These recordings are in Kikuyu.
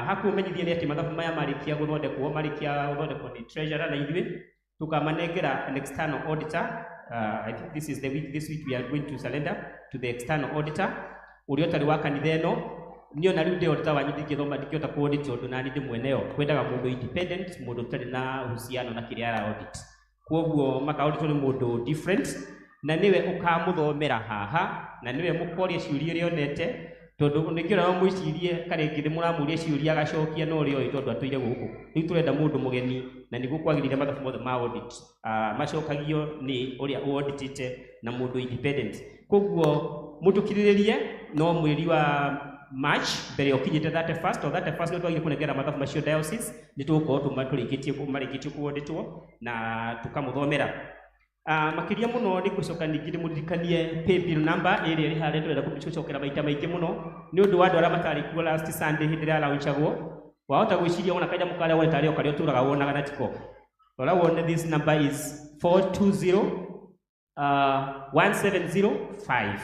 Hakumenyithia nĩ atĩ mathabu maya marĩkia gũthondekwo nĩ treasurer na ithuĩ tukamanengera an external auditor. I think this is the week, this week we are going to surrender to the external auditor ũrĩa ũtarĩ wa kanitha ĩno. Niĩ ona rĩu ndĩ auditor wanyu, ndingĩthoma, ndingĩhota ku audit tondũ nani ndĩ mweneo. Kwendaga mũndũ independent, mũndũ ũtarĩ na uhusiano na kĩrĩa ara audit. Koguo maka audit nĩ mũndũ different na nĩwe ũkamũthomera haha na nĩwe mũkoria ciũria iria onete, tondũ nĩkĩo no mwĩcirie karĩngĩ nĩ mũramũria ciũria agacokia no ũrĩa oĩ, tondũ atũire gũkũ. Rĩu tũrenda mũndũ mũgeni na nĩguo kwagĩrĩire mathabu mothe ma audit macokagio nĩ ũrĩa ũauditĩte na mũndũ independent. Koguo mũtũkirĩrĩrie no mweri wa March mbere ũkinyĩte 31st o 31st nĩ twagire kũnengera mathabu macio diocese, nĩ tũgũkorwo tũrĩkĩtie marĩkĩtie kũauditwo na tũkamũthomera. Makĩria mũno nĩ ngũcoka ningĩ ndĩmũririkanie paybill number ĩrĩa ĩrĩ harĩa. Tũrenda kũmĩcokera maita maingĩ mũno nĩ ũndũ wa andũ arĩa matarĩ kuo last Sunday hĩndĩ ĩrĩa launchagwo. Wahota gwĩciria wona kanyamũ karĩa wone tarĩ o karĩa ũtũraga wonaga, na tiko. Rora wone, this number is 420 1705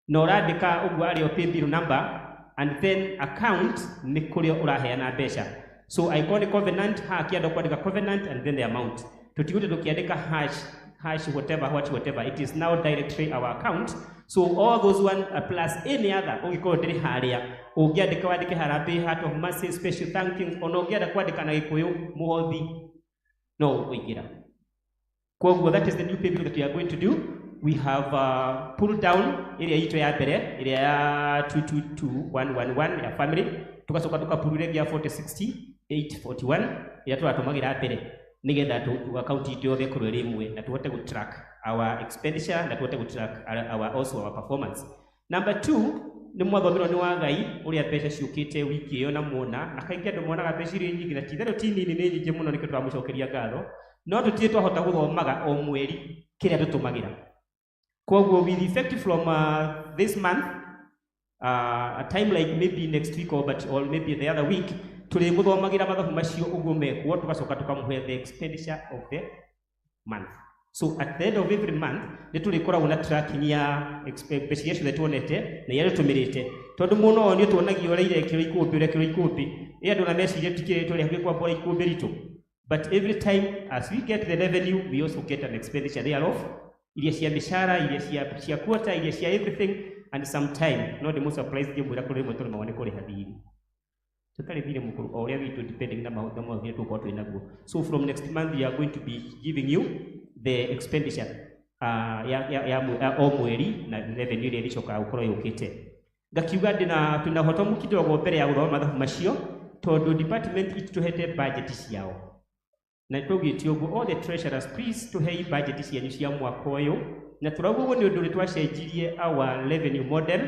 na ũrandĩka ũguo arĩ o paybill number and then account nĩ kũrĩa ũraheana mbeca. So angĩkorwo nĩ Covenant, haha kĩanda kwandĩka Covenant and then the amount. Tũtigũte tũkĩandĩka hash hash whatever what whatever. It is now directly our account. So all those one plus any other ũngĩkorwo ndĩrĩ harĩa ũngĩandĩka, wandĩke Harambee Heart of Mercy special thanking. Ona ũngĩenda kwandĩka na Gĩkũyũ mũhothi, no ũkũingĩra. Koguo that is the new paybill that we are going to do. We have pulled down ĩrĩa itũ ya mbere, ĩrĩa ya 222111 ya family, tugacoka tukapurure ya 4060841 ĩrĩa tũratũmagĩra mbere, nĩgetha account itũ yothe ĩkorwo ĩrĩ ĩmwe na tũhote gũ track our expenditure na tũhote gũ track our also our performance. Number two, nĩ mwathomerwo nĩ wa Ngai ũrĩa mbeca ciũkĩte wiki ĩyo, na muona na kaingĩ andũ monaga mbeca irĩ nyingĩ, na ti-itherũ ti nini, nĩ nyingĩ mũno, nĩkĩo tũramũcokeria ngatho, no tũtirĩ twahota gũthomaga o mweri kĩrĩa tũtũmagĩra. Koguo with effect from this month, a time like maybe next week or, but, or maybe the other week, tũrĩmũthomagĩra mathabu macio ũguo mekwo, tũgacoka tũkamũhe the expenditure of the month. So at the end of every month nĩ tũrĩkoragwo na tracking ya mbeca iria ciothe tuonete na iria tũtũmĩrĩte, tondũ mũno nĩ tuonagio ũrĩa irekĩrwo ikũmbĩ, ũrekĩrwo ikũmbĩ ĩ andũ na meciria tikĩrĩ tũrĩ hakuhĩ kwambũra ikũmbĩ ritũ. But every time as we get the revenue, we also get an expenditure thereof, iria cia mĩcara, iria cia quarter, iria cia everything. And sometime no ndĩmũ surprise ngĩmwĩra kũrĩ rĩmwe tũrĩmagwo nĩ kũrĩha thirĩ tũtarĩ thirĩ mũkũrũ o ũrĩa witũ, depending na maũndũ mothe tũgũkorwo twĩ naguo. So from next month we are going to be giving you the expenditure ya o mweri na revenue ĩrĩa ĩrĩcokaga gũkorwo yũkĩte. Ngakiuga ndĩna twĩna ũhotomu kidogo mbere ya gũthoma mathabu macio, tondũ department itũhete budget ciao na twaugĩte ũguo, all the treasurers, please tũhei budget cianyu cia mwaka ũyũ. Na tũrauga ũguo nĩ ũndũ nĩ twacenjirie our revenue model,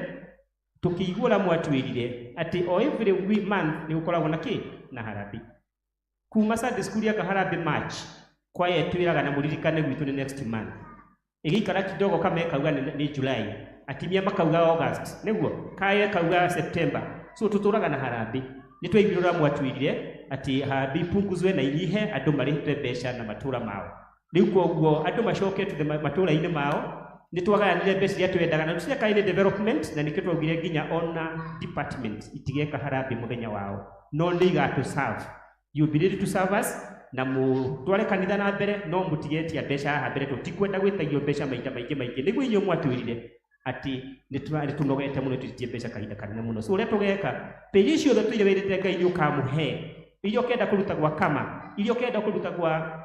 tũkĩigua ũrĩa mwatwĩrire atĩ o every month nĩ gũkoragwo na kĩ na harambee. Kuma Sunday school yaka harambee March, kwaya ĩtwĩraga na mũririkane gwitũ nĩ next month, ĩgĩikara kidogo kame kauga nĩ July, atimia makauga August, nĩguo kaya kauga September. So tũtũraga na harambee. Nĩ twaiguire ũrĩa mwatwĩrire atĩ harambee ipunguzwe na inyihe, andũ marĩhĩte mbeca na matũra mao. Rĩu koguo andũ macoke to the matũra-inĩ mao. Nĩ twagayanire mbeca iria twendaga na tũtireka any development, na nĩkĩo twaugire nginya ona department itigeka harambee mũthenya wao, no nĩ igatũ serve. You be ready to serve us na mũtware kanitha na mbere, no mũtigetia mbeca haha mbere. Tũtikwenda gwĩtagio mbeca maita maingĩ maingĩ, nĩguo inyuĩ mwatwĩrire atĩ nĩ tũnogete mũno, tũtitie mbeca kahinda kanene mũno. So ũrĩa tũgeka, page ciothe tũire wĩrĩte Ngai nĩ ũkamũhe, iria ũkenda kũruta gwa kama, iria ũkenda kũruta gwa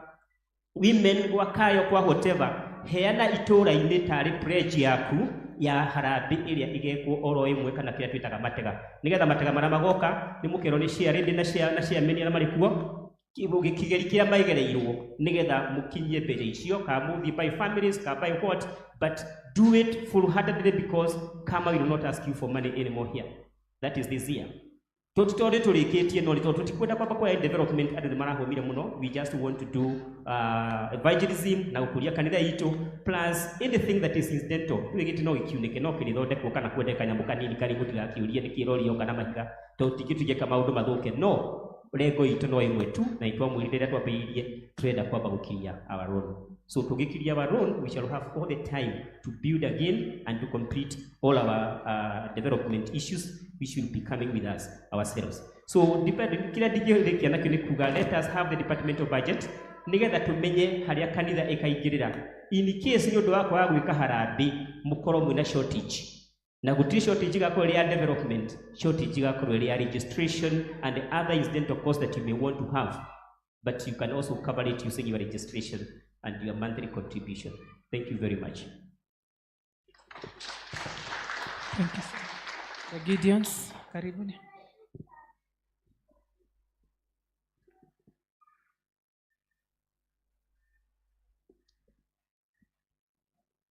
women, gwa kayo, kwa whatever, heana itũũra-inĩ tarĩ pledge yaku ya harambee ĩrĩa ĩgekwo oro ĩmwe, kana kĩrĩa twĩtaga matega, nĩgetha matega marĩa magoka nĩ mũkerwo nĩ chairlady na chair na chairman arĩa marĩ kuo kĩgeri kĩrĩa maigereirwo, nĩgetha mũkinyie mbeca icio, kana mũthiĩ by families, kana by what, but do it full heartedly, because kama will not ask you for money anymore here. That is this year. Tondũ tũrĩkĩtie, no nĩ tondũ tũtikwenda kwamba kuoya development, andũ nĩ marahũmire mũno. We just want to do evangelism na gũkũria kanitha itũ, plus anything that is incidental. Rĩu gĩtĩ no gĩkiunĩke, no kĩrĩthondekwo, kana kwendeka kanyamũ kanini karĩ, mũtigakĩũrie nĩ kĩrorio kana mahiga, tondũ tingĩtũigĩka maũndũ mathũke. No Lengo itũ no ĩmwe tu, na itwamwĩrire rĩrĩa twambĩrĩirie turenda kwamba gũkiria our loan. So tũgĩkiria our loan, we shall have all the time to build again and to complete all our development issues which will be coming with us ourselves. So kĩrĩa ndingĩrĩkia nakĩo nĩ kuga, let us have the departmental budget nigetha tumenye haria kanitha ĩkaingĩrĩra in case nĩ ũndũ wa kwaga gwĩka harambĩ mũkorwo mwĩna shortage. Na gũtirĩ shortage ĩgakorwo ĩrĩ ya development, shortage ĩgakorwo ĩrĩ ya registration and other incidental costs that you may want to have, but you can also cover it using your registration and your monthly contribution. Thank you very much. Thank you, sir. The Gideons, karibuni.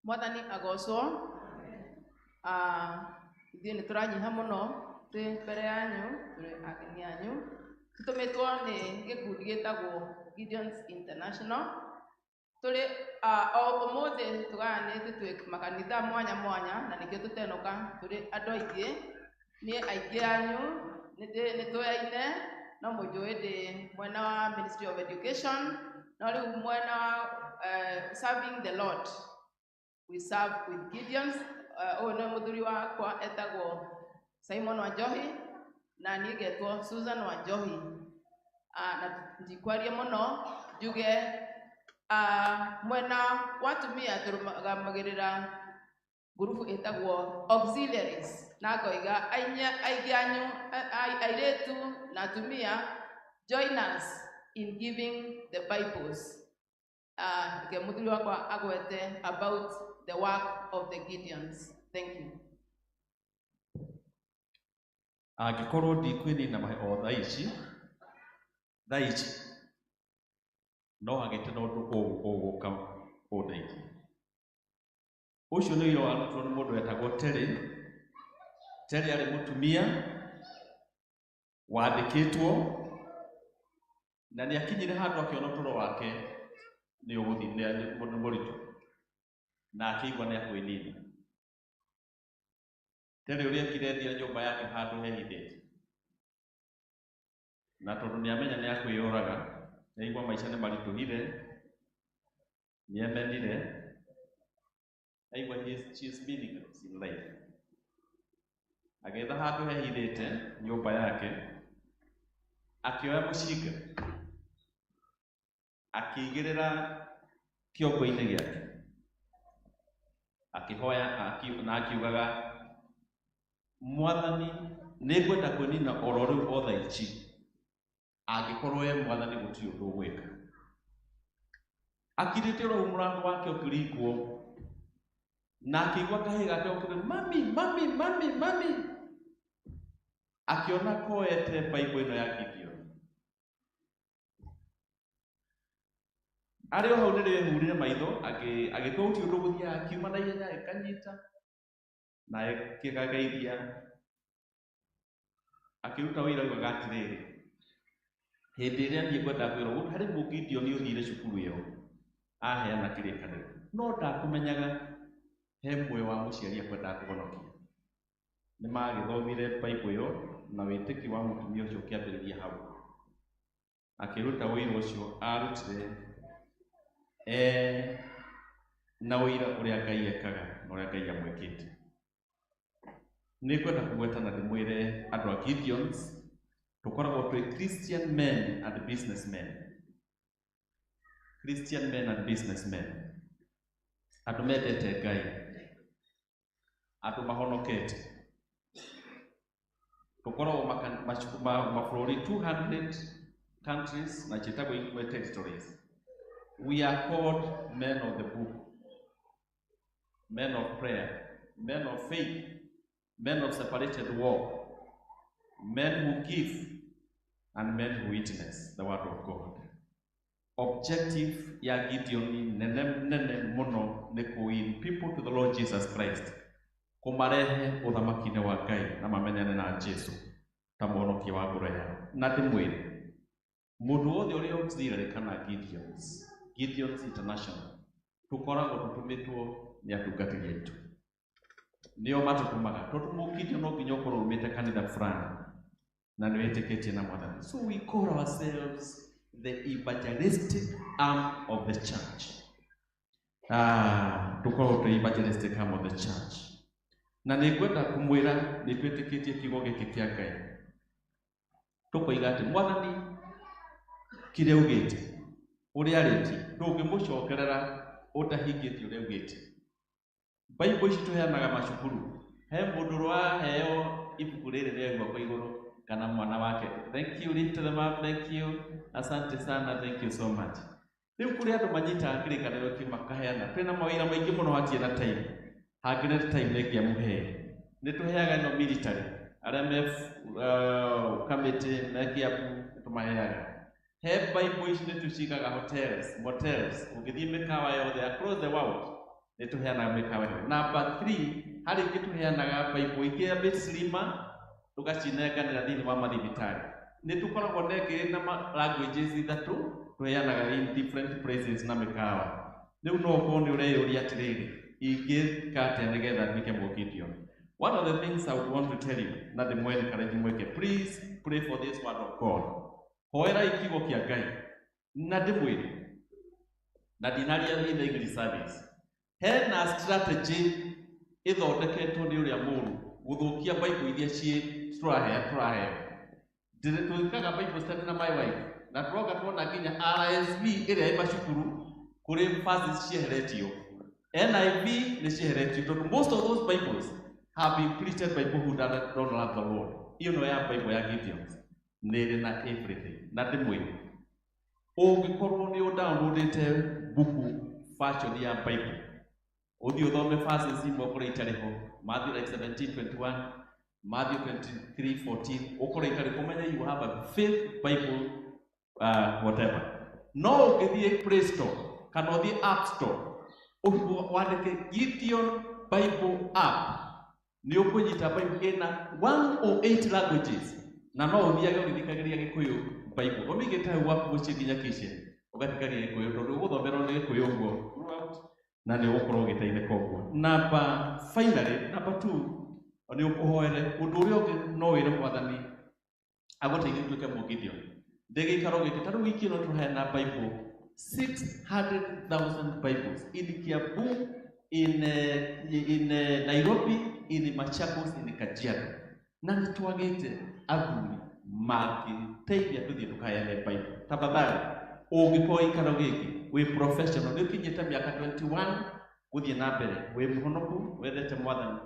Mwathani agocwo. Ithuĩ nĩ tũranyiha mũno twĩ mbere yanyu, tũrĩ ageni anyu, tũtũmĩtwo nĩ gĩkundi gĩtagwo Gideons International. Tũrĩ o ũmũthĩ tũgayanĩte twĩ makanitha mwanya mwanya, na nĩkĩo tũtenoka tũrĩ andũ aingĩ. Niĩ aingĩ anyu nĩ tũyaine, no mũnjũĩ ndĩ mwena wa Ministry of Education, no rĩu mwena wa serving the Lord. We serve with Gideons. Ũyũ nĩ mũthuri wakwa etagwo Simon Wanjohi, na niĩ ngetwo Susan Wanjohi. Na ndikwaria mũno, njuge mwena wa atumia tũrũgamagĩrĩra ngurubu ĩtagwo auxiliaries, na ngoiga aingĩ anyu airĩtu na atumia, join us in giving the Bibles. Reke mũthuri wakwa agwete about the work of the Gideons. Thank you. Angĩkorwo ndikwĩnina mahe o thaa ici, thaa ici no hagĩte na ũndũ ũgũka ũndeithie. Ũcio nĩ wĩra warutirwo nĩ mũndũ wetagwo Terry. Terry arĩ mũtumia wandĩkĩtwo, na nĩ akinyire handũ akĩona ũtũũro wake nĩ ũgũthiĩ, nĩ mũndũ mũritũ, na akĩigua nĩ akwĩnina. Terry ũrĩa ekire ethire nyũmba yake handũ hehithĩte, na tondũ nĩ amenya nĩ akwĩyũraga, nĩ aigua maica nĩ maritũhire, nĩ emenire, aigua she is meaningless in life. Agĩetha handũ hehithĩte nyũmba yake, akĩoya mũcinga, akĩigĩrĩra kĩongo-inĩ gĩake, akĩhoya, na akiugaga, Mwathani, nĩngwenda kwĩnina oro rĩu o thaa ici, angĩkorwo we Mwathani gũtirĩ ũndũ ũgwĩka. Akirĩte oro hau mũrango wake ũkĩringwo, na akĩigua kahĩĩ gake gokĩra, mami, mami, mami, mami. Akĩona koete Bible ĩno ya Gideon. Arĩ o hau nĩrĩo ehurire maitho, agĩtua gũtirĩ ũndũ ũgũthiaga, akiuma na ihenya, agĩkanyita, na agĩkagageithia. Akĩruta wĩra augaga atĩrĩrĩ, hĩndĩ ĩrĩa niĩ ngwendaga kwĩrwo, harĩ Mũgideoni ũthire cukuru ĩyo, aheana kĩrĩkanĩro, no ndakũmenyaga he muoyo wa mũciari akwendaga kũhonokia. Nĩ magĩthomire Bible ĩyo, na wĩtĩkio wa mũtumia ũcio ũkĩambĩrĩria hau. Akĩruta wĩra ũcio arutire na ũira ũrĩa Ngai ekaga na ũrĩa Ngai amwĩkĩte. Nĩ ngwenda kũgweta na ndĩmwĩre andũ a Gideons, tũkoragwo twĩ Christian men and businessmen. Christian men and businessmen. Andũ mendete Ngai, andũ mahonokete. Tũkoragwo mabũrũri 200 countries na ciĩtagwo imwe territories. We are called men of the book, men of prayer, men of faith, men of separated walk, men who give, and men who witness the word of God. Objective ya Gideon nene nene mũno nĩ kũ win people to the Lord Jesus Christ, kũmarehe ũthamaki-inĩ wa Ngai na mamenyane na Jesu ta mũhonokia wa ngoro yao. Na ndĩmwĩre, mũndũ wothe ũrĩa auxiliary kana Gideons, Gideons International, tũkoragwo tũtũmĩtwo nĩ atungatĩri aitũ. Nĩo matũtũmaga, tondũ mũgideon no nginya ũkorwo umĩte kanitha fulani. Na nĩ wĩtĩkĩtie na Mwathani. So we call ourselves the evangelistic arm of the church. Ah, tũkoragwo twĩ evangelistic arm of the church. Na nĩ ngwenda kũmwĩra nĩ twĩtĩkĩtie kiugo gĩkĩ kĩa Ngai. Tũkoiga atĩ Mwathani kĩrĩa augĩte, ũrĩa arĩtie, ndũngĩmũcokerera ũtahingĩtie ũrĩa augĩte. Bible ici tũheanaga macukuru. He mũndũ ũraheo ibuku rĩrĩ rĩa guoko igũrũ kana mwana wake. Thank you, lift them up, thank you. Asante sana, thank you so much. Rĩu kũrĩ andũ manyitaga kĩrĩkanĩro kĩu makaheana. Twĩna mawĩra maingĩ mũno hatirĩ na time. Hangĩrĩ time nĩngĩamũhe. Nĩ tũheaga ĩno military. Arĩa me kamĩtĩ, me Kiambu, nĩ tũmaheaga. He Bible ici nĩ tũcigaga hotels, motels, ũngĩthiĩ mĩkawa yothe across the world, nĩ tũheanaga mĩkawa ĩyo. Number 3, harĩ ingĩ tũheanaga Bible ingĩ a bit slimmer, tũgacinenganĩra thĩinĩ wa mathibitarĩ. Nĩ tũkoragwo na ĩngĩ na languages ithatũ, tũheanaga in different places na mĩkawa. Rĩu no ũkorwo nĩ ũreyũria atĩrĩrĩ, ingĩka atĩa nĩgetha nduĩke Mũgideon? One of the things I would want to tell you, na ndĩmwe encourage mwĩke, please pray for this word of God. Hoerai kiugo kĩa Ngai na ndĩmwĩre, na ndinaria thĩinĩ English service. Hena strategy ĩthondeketwo nĩ ũrĩa mũũru gũthũkia Bible iria ciĩ tũraheo. Twĩkaga Bible study na my wife na tũroka tuona nginya RSV ĩrĩa ĩ macukuru kũrĩ verses cieheretio. NIV nĩ cieheretio tondũ most of those Bibles have been printed by people who don't love the Lord. Iyo no ya Bible ya Gideons nĩ ĩrĩ na everything. Na ndĩmwĩre, ũngĩkorwo nĩ ũdownloadĩte buku version ya Bible, ũthiĩ ũthome verses imwe ũkorwo itarĩ ho, Matthew like 17:21, Matthew 23:14, ũkorwo itarĩ ho, ũmenye you have a fake Bible, whatever. No ũngĩthiĩ Play Store kana ũthiĩ App Store, wandĩke Gideon Bible App, nĩ ũkũnyita Bible ĩna 108 languages, na no ũthiage ũgĩthikagĩrĩria Gĩkũyũ Bible. Ũmĩigĩte hau gwaku mũciĩ nginya kitchen, ũgathikagĩrĩria Gĩkũyũ tondũ ũgũthomerwo nĩ Gĩkũyũ ũguo throughout, na nĩ ũgũkorwo ũgĩteithĩka ũguo. Number finally, number 2, nĩ ũkũhoere ũndũ ũrĩa ũngĩ no wĩre Mwathani agũteithie ũtuĩke Mũgideon. Ndĩ gĩikaro gĩkĩ, ta rĩu wiki ĩno tũheana Bible 600,000 Bibles in Kiambu, in Nairobi, in Machakos, in Kajiado. Na nĩ twagĩte athuri mangĩteithia tũthiĩ tũkaheane Bible. Tafadhali, ũngĩkorwo gĩikaro gĩkĩ wĩ professional, nĩ ũkinyĩte mĩaka 21 gũthiĩ na mbere, wĩ mũhonoku, wendete Mwathani,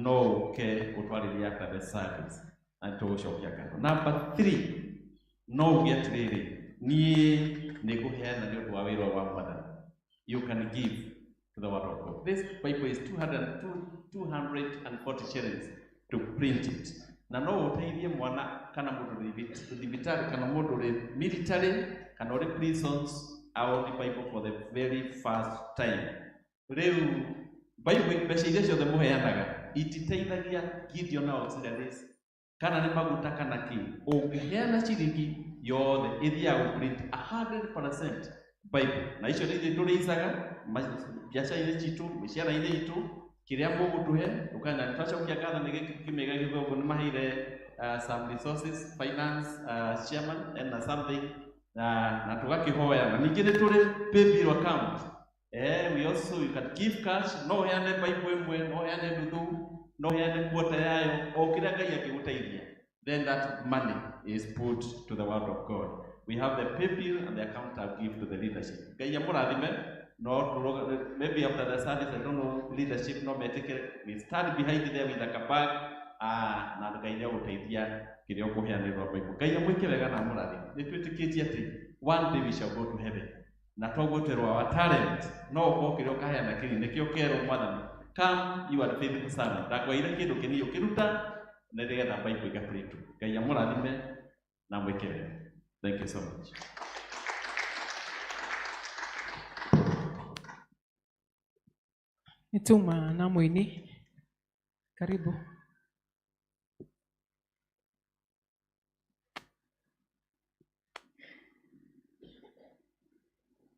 no ũke ũtwarĩrie after the service na nĩtũgũcokia ngatho. Number 3, no uge atĩrĩrĩ, niĩ nĩngũheana nĩ ũndũ wa wĩra wa Mwathani. You can give to the word of God. This Bible is 240 shillings to print it. Na no ũteithie mwana kana mũndũ ũrĩ thibitarĩ kana mũndũ ũrĩ military kana ũrĩ prisons aone Bible for the very first time. Rĩu Bible mbeca iria ciothe mũheanaga ititeithagia Gideon na auxiliaries kana nĩ maguta kana kĩ. Ũngĩheana ciringi yothe ĩthiaga gũ print 100% Bible. Na icio nĩ ithuĩ tũrĩicaga biacara-inĩ citũ, mĩciara-inĩ itũ, kĩrĩa mũgũtũhe, tũkana twacokia ngatho nĩ gĩkĩ kĩmĩga gĩthũngũ nĩ maheire some resources, finance, chairman and something, na tũgakĩhoya. Na ningĩ nĩ tũrĩ paybill account. We also, you can give cash, no ũheane Bible ĩmwe, no ũheane nuthu, no ũheane quarter yayo, o kĩrĩa Ngai angĩgũteithia. Then that money is put to the word of God. We have the paybill and the account I'll give to the leadership. Ngai amũrathime, no maybe after the service, I don't know, leadership no metĩkĩre, we stand behind there with a bag, na Ngai nĩ agũteithia kĩrĩa ũkũheanĩrwo Bible. Ngai amwĩke wega na amũrathime. Nĩ twĩtĩkĩtie atĩ one day we shall go to heaven. Na toguo twerwo our talent, no ũkorwo kĩrĩa ũkaheana kĩnini, nĩkĩo ũkerwo Mwathani, come you are faithful servant. Ndakwaire kĩndũ kĩnini ũkĩruta, na nĩgetha Bible ĩgaprintwo. Ngai amũrathime na amwĩke wega. Thank you so much. Nituma na mwini. Karibu.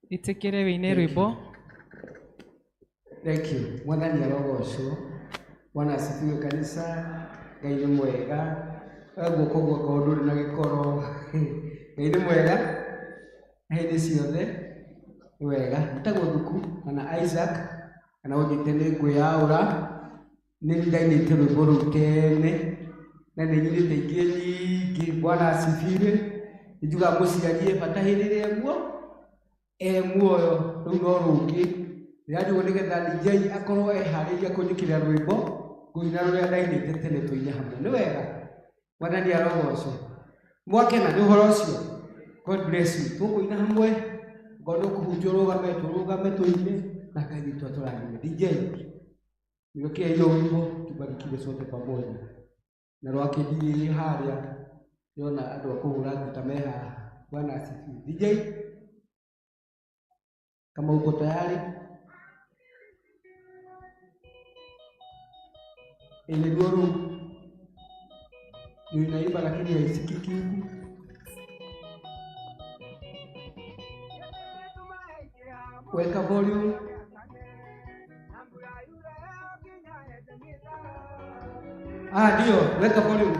Itikire wine rwimbo. Thank you. Mwathani arogocwo. Bwana asifiwe kanisa. Ngai nĩ mwega. Oya guoko gwakwa ndũrĩ na gĩkoro. Ngai nĩ mwega hĩndĩ ciothe, nĩ wega. Njĩtagwo Thuku kana Isaac kana ũnjĩte nĩ ngwĩyaũra. Nĩ ndainĩte rwĩmbo rũu tene na nĩ nyinĩte ingĩ nyingĩ. Bwana asifiwe. Nĩ njugaga mũciari e bata hĩndĩ ĩrĩa e muoyo, rĩu no rũngĩ. Ndĩranjigua nĩgetha DJ akorwo eharĩirie kũnjĩkĩrĩra rwĩmbo ngũina rũrĩa ndainĩte tene tũine hamwe. Nĩ wega. Mwathani arogocwo. Mwakena nĩ ũhoro ũcio. God bless you. Tũkũina hamwe, ngorwo nĩ ũkũhunjia ũrũgame, tũrũgame tũine na Ngai witũ atũrathime. DJ, niwekee hiyo wimbo tubarikiwe sote pamoja. Na rwake DJ harĩa ndĩrona andũ a kũhũra ngita me haha. Bwana asifiwe. DJ, kama uko tayari. Ile goru ndio inaimba lakini haisikiki huku. Weka volume. Ah, ndio, weka volume.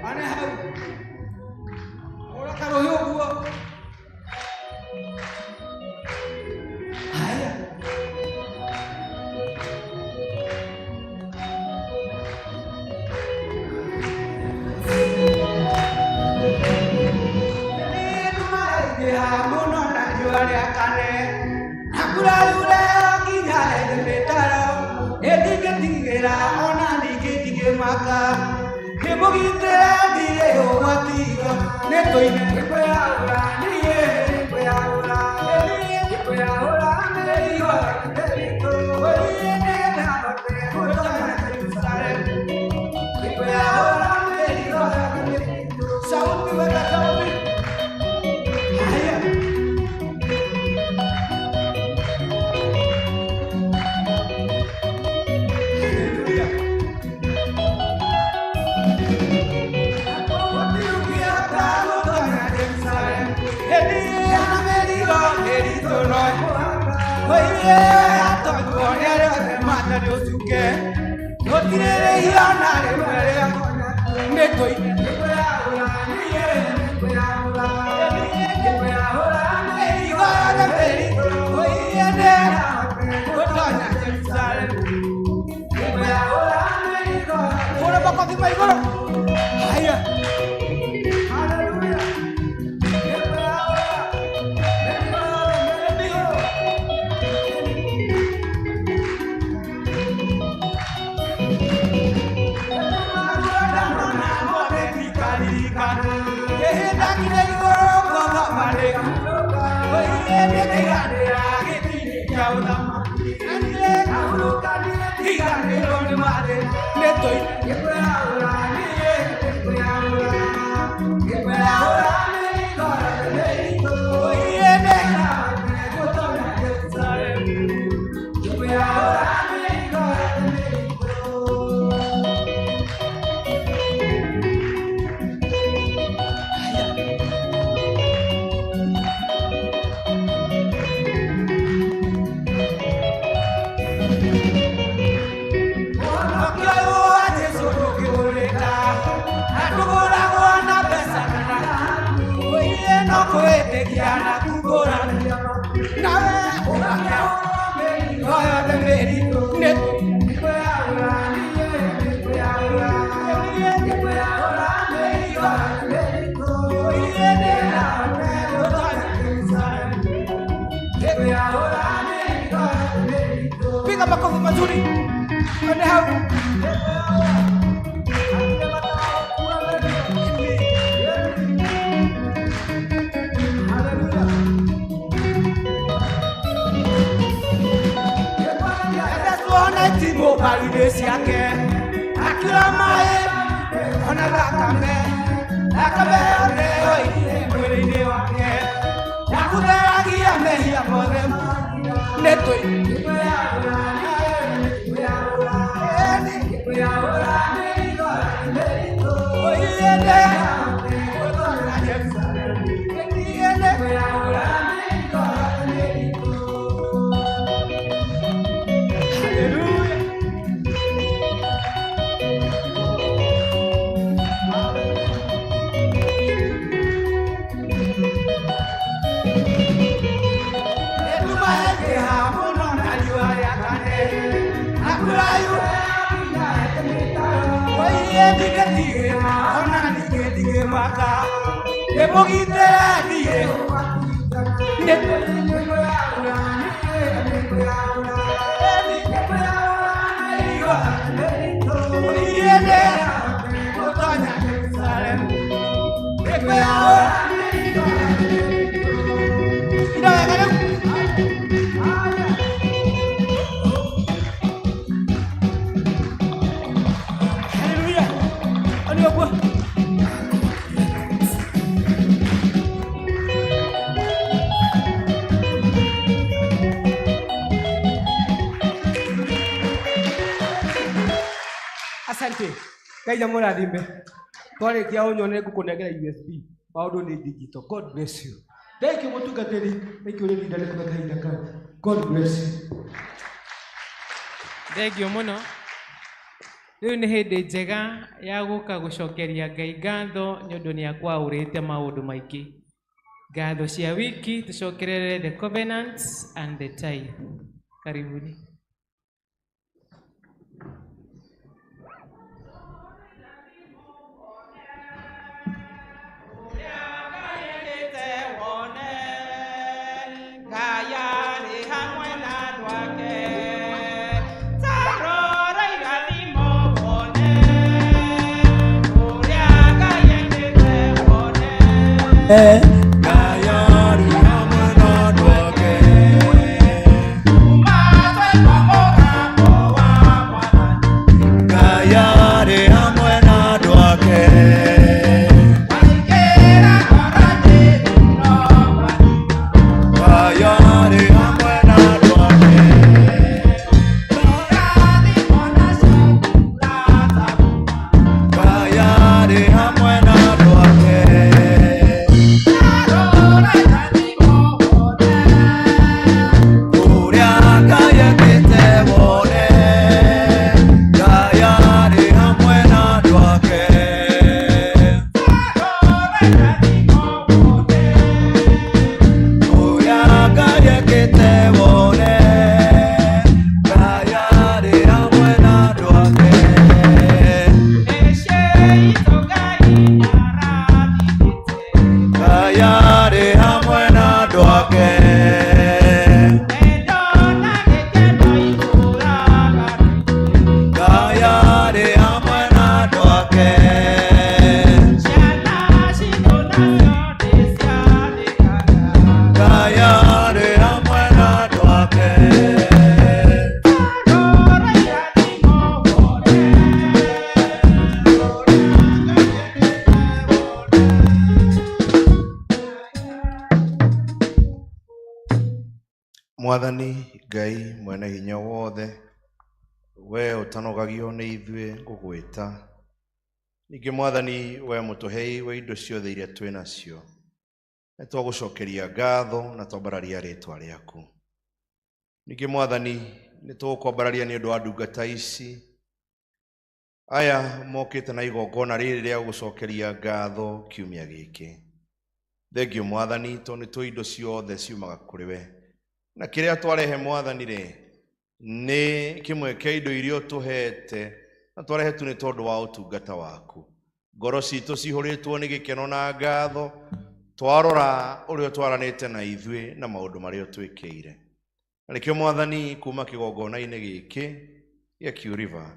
Ane hau. Ora karohi ũguo. Haya. Mũno na riũa rĩakane na mbura yure nginya ĩthe mĩtaro, nĩndingĩtigĩra ona ningĩ ndingĩmaka, ndĩmũgitĩre ndirĩ ũgwatigo, nĩtũine nĩkwĩyaũra niĩ nĩkwĩyaũra niĩ nĩkwĩyaũra mĩrigo mĩritũ niĩ nĩhote gũtonya Jerusalemu nĩkwĩyaũra mĩrigo mĩritũ. Sauti, weka sauti. Haya. Haleluya. Haya. Haleluya. Piga makofi mazuri. Twende hau. Mobali ciake akĩra maĩ ona thakame thakame yothe yoimire mwĩrĩ-inĩ wake yakutheragia mehia mothe nĩ Niĩ ndingĩtigĩra ona ningĩ ndingĩmaka ndĩmũgitĩre niĩ Hallelujah. Ani ũguo. Asante. Ngai amũrathime. Twarĩkia ũnyone ngũkũnengera USB. Maũndũ nĩ digital. God bless you. Thank you mũtungatĩri. Thank you rĩrinda nĩ kũhe kahinda kau. God bless you. Thengio mũno. Rĩu nĩ hĩndĩ njega ya gũka gũcokeria Ngai ngatho nĩ ũndũ nĩ akwaũrĩte maũndũ maingĩ. Ngatho cia wiki tũcokerere the covenants and the tithe. Karibuni. Mwathani Ngai mwene hinya wothe, we ũtanogagio nĩ ithuĩ gũgwĩta. Ningĩ Mwathani, we mũtũhei wa indo ciothe iria twĩ nacio, nĩ twagũcokeria ngatho na twambararia rĩtwa rĩaku. Ningĩ Mwathani, nĩ tũgũkwambararia nĩ ũndũ wa ndungata ici aya mokĩte na igongona rĩrĩ rĩa gũgũcokeria ngatho kiumia gĩkĩ. Thengio Mwathani, tondũ nĩ tũĩ indo ciothe ciumaga kũrĩ we, na kĩrĩa twarehe Mwathani rĩ nĩ kĩmwe kĩa indo iria ũtũhete, na twarehe tu nĩ tondũ wa ũtungata waku. Ngoro citũ cihũrĩtwo nĩ gĩkeno na ngatho twarora ũrĩa ũtwaranĩte na ithuĩ na maũndũ marĩa ũtwĩkĩire. Na nĩkĩo Mwathani, kuma kĩgongona-inĩ gĩkĩ gĩa Q River,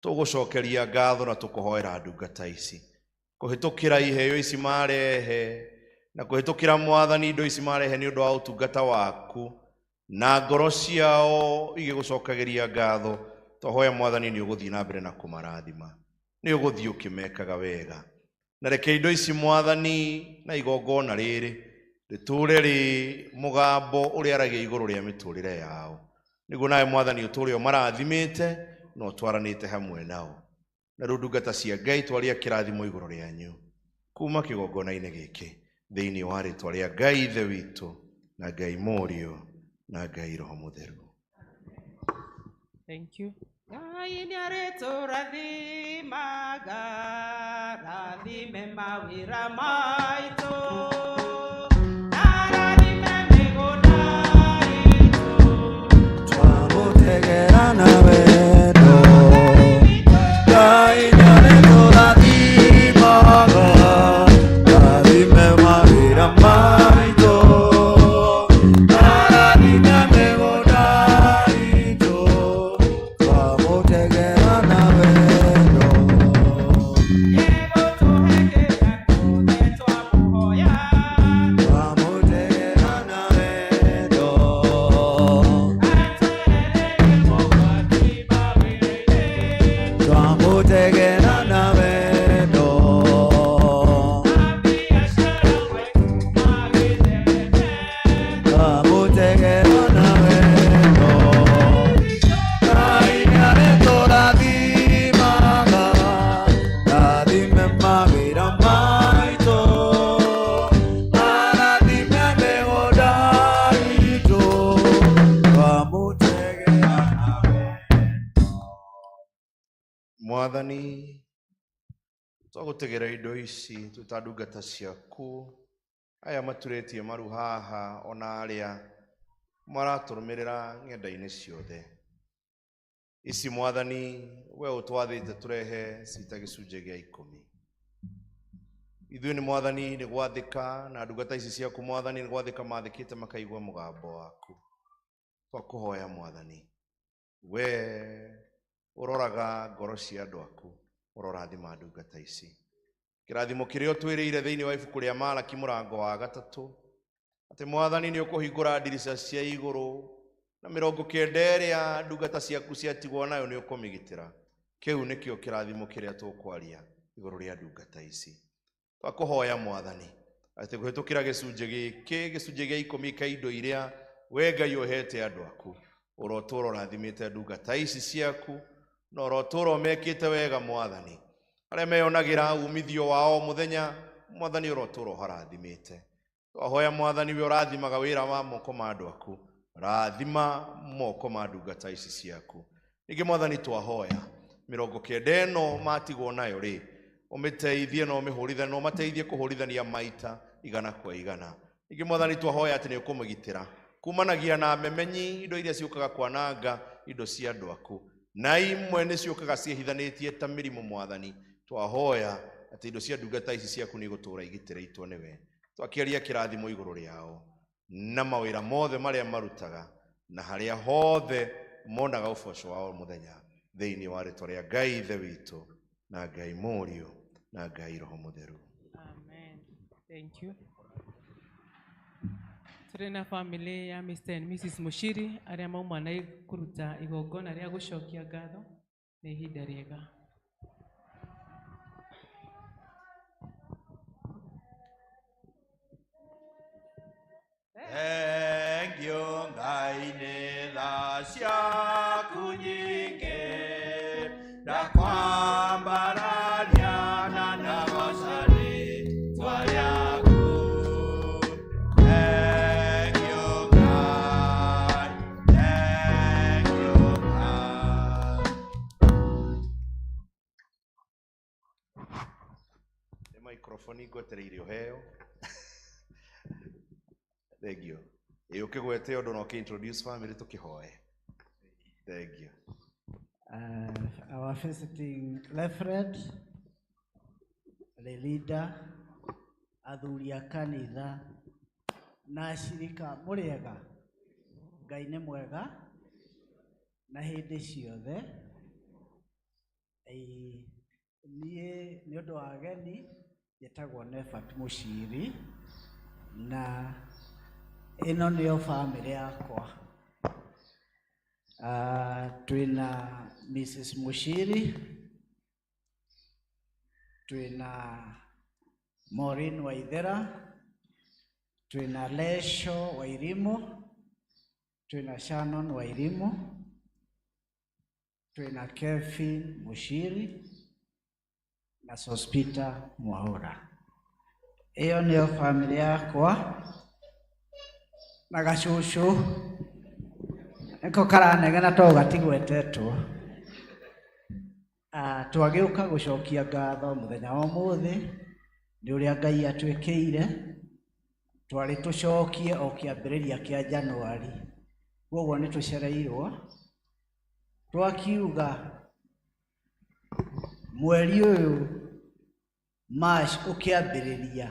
tũgũcokeria ngatho na tũkũhoera ndungata ici kũhĩtũkĩra iheo ici marehe, na kũhĩtũkĩra Mwathani indo ici marehe nĩ ũndũ wa ũtungata waku, na ngoro ciao igĩgũcokagĩria ngatho. Twahoya Mwathani nĩ ũgũthiĩ na mbere na kũmarathima, nĩ ũgũthiĩ ũkĩmekaga wega, na reke indo ici Mwathani na igongona rĩrĩ rĩtũre rĩ mũgambo ũrĩa aragia igũrũ rĩa mĩtũrĩre yao, nĩguo nawe Mwathani ũtũre ũmarathimĩte na ũtwaranĩte hamwe nao. Na rĩu ndungata cia Ngai, twaria kĩrathimo igũrũ rĩanyu kuma kĩgongona-inĩ gĩkĩ, thĩinĩ wa rĩtwa rĩa Ngai Ithe witũ na Ngai Mũriũ na Ngai Roho Mũtheru. Thank you. Ngai nĩarĩtũrathimaga, rathime mawĩra maitũ, narathime mĩgũnda itũ. Twamũtegera na wendo, Ngai nĩarĩtũrathimaga. Twagũtegera indo ici twĩ ta ndungata ciaku, aya maturĩtie maru haha ona arĩa maratũrũmĩrĩra ng'enda-inĩ ciothe. Ici Mwathani we ũtwathĩte tũrehe cita gĩcunjĩ gĩa 10. Ithuĩ nĩ Mwathani nĩ gwathĩka, na ndungata ici ciaku Mwathani nĩ gwathĩka mathĩkĩte makaigua mũgambo waku. Twakũhoya Mwathani, we ũroraga ngoro cia andũ aku, ũrorathima ndungata ici. Kĩrathimo kĩrĩa ũtwĩrĩire thĩinĩ wa ibuku rĩa Malaki mũrango wa 3, atĩ Mwathani nĩ ũkũhingũra ndirica cia igũrũ na 90 ĩrĩa ndungata ciaku ciatigwo nayo nĩ ũkũmĩgitĩra. Kĩu nĩkĩo kĩrathimo kĩrĩa tũkwaria igũrũ rĩa ndungata ici. Twakũhoya Mwathani atĩ kũhĩtũkĩra gĩcunjĩ gĩkĩ, gĩcunjĩ gĩa 10 kĩa indo iria we Ngai ũhete andũ aku, ũrotũũra ũrathimĩte ndungata ici ciaku, na ũrotũũra ũmekĩte wega Mwathani. Arĩa meyonagĩra umithio wao mũthenya, Mwathani ũrotũũra ũharathimĩte. Twahoya Mwathani we ũrathimaga wĩra wa moko ma andũ aku, rathima moko ma ndungata ici ciaku. Ningĩ Mwathani twahoya 90 ĩno matigwo nayo rĩ, ũmĩteithie na ũmĩhũrithanie, na ũmateithie kũhũrithania maita 100 kwa 100. Ningĩ Mwathani twahoya atĩ nĩ ũkũmĩgitĩra kumanagia na memenyi, indo iria ciũkaga kwananga indo cia andũ aku, na imwe nĩ ciũkaga ciĩhithanĩtie ta mĩrimũ. Mwathani twahoya atĩ indo cia ndungata ici ciaku nĩ igũtũũra igitĩrĩtwo nĩwe. Twakĩaria kĩrathimo igũrũ rĩao na mawĩra mothe marĩa marutaga na harĩa hothe monaga ũboco wao mũthenya, thĩinĩ wa rĩtwa rĩa Ngai Ithe witũ na Ngai Mũriũ na Ngai Roho Mũtheru. Amen. Thank you. Tũrĩ na family ya Mr. and Mrs. Mushiri arĩa mauma na kũruta igongona rĩa gũcokia ngatho, nĩ ihinda rĩega. Thank you Ngai nĩ tha ciaku nyingĩ, ndakwambararia na ndagoca rĩĩtwa rĩaku. Thank you Ngai, thank you Ngai. Nĩ microphone ngwetereire ũheo. Thank you. Ĩ ũkĩgwete ũndũ na ũkĩ-introduce family tũkĩhoe. Thank you. Our visiting reverend, the leader, athuri a kanitha na ashirika, mũrĩega? Ngai nĩ mwega na hĩndĩ ciothe. Niĩ nĩ ũndũ wa ageni njĩtagwo Nephat Mushiri, na ĩno nĩyo family yakwa. Twĩna Mrs. Mushiri, twĩna Maureen Waithera, twĩna Lesho Wairimu, twĩna Shannon Wairimu, twĩna Kevin Mushiri na Sospita Mwaura. Ĩyo nĩyo family yakwa na gacũcũ nĩko karanegena to gatigwetetwo. Twagĩũka gũcokia ngatho mũthenya wa ũmũthĩ nĩ ũrĩa Ngai atwĩkĩire. Twarĩ tũcokie o kĩambĩrĩria kĩa Januari, koguo nĩ tũcereirwo. Twakiuga mweri ũyũ March ũkĩambĩrĩria,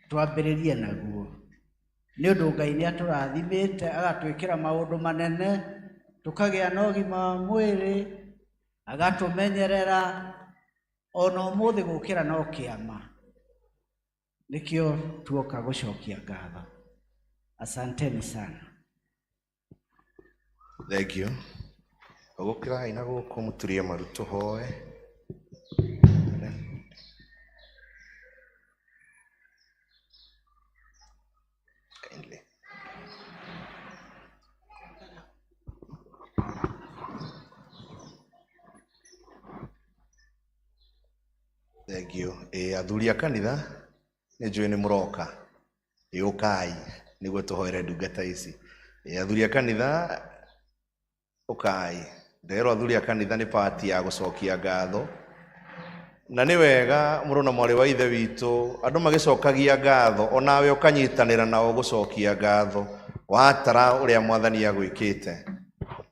twambĩrĩrie naguo nĩ ũndũ Ngai nĩ atũrathimĩte agatwĩkĩra maũndũ manene, tũkagĩa na ũgima wa mwĩrĩ, agatũmenyerera ona ũmũthĩ gũkĩra no kĩama. Nĩkĩo tuoka gũcokia ngatho. Asanteni sana. Thank you. Ũgũkĩrai na gũkũ mũturie maru tũhoe. Kindly. Thank you. Athuri a kanitha nĩ njũĩ nĩ mũroka. Ũkai nĩguo tũhoere ndungata ici. Athuri a kanitha ũkai. Nderwo athuri a kanitha nĩ part ya gũcokia ngatho. Na nĩ wega mũrũ na mwarĩ wa ithe witũ andũ magĩcokagia ngatho onawe ũkanyitanĩra nao gũcokia ngatho watara ũrĩa mwathani agwĩkĩte.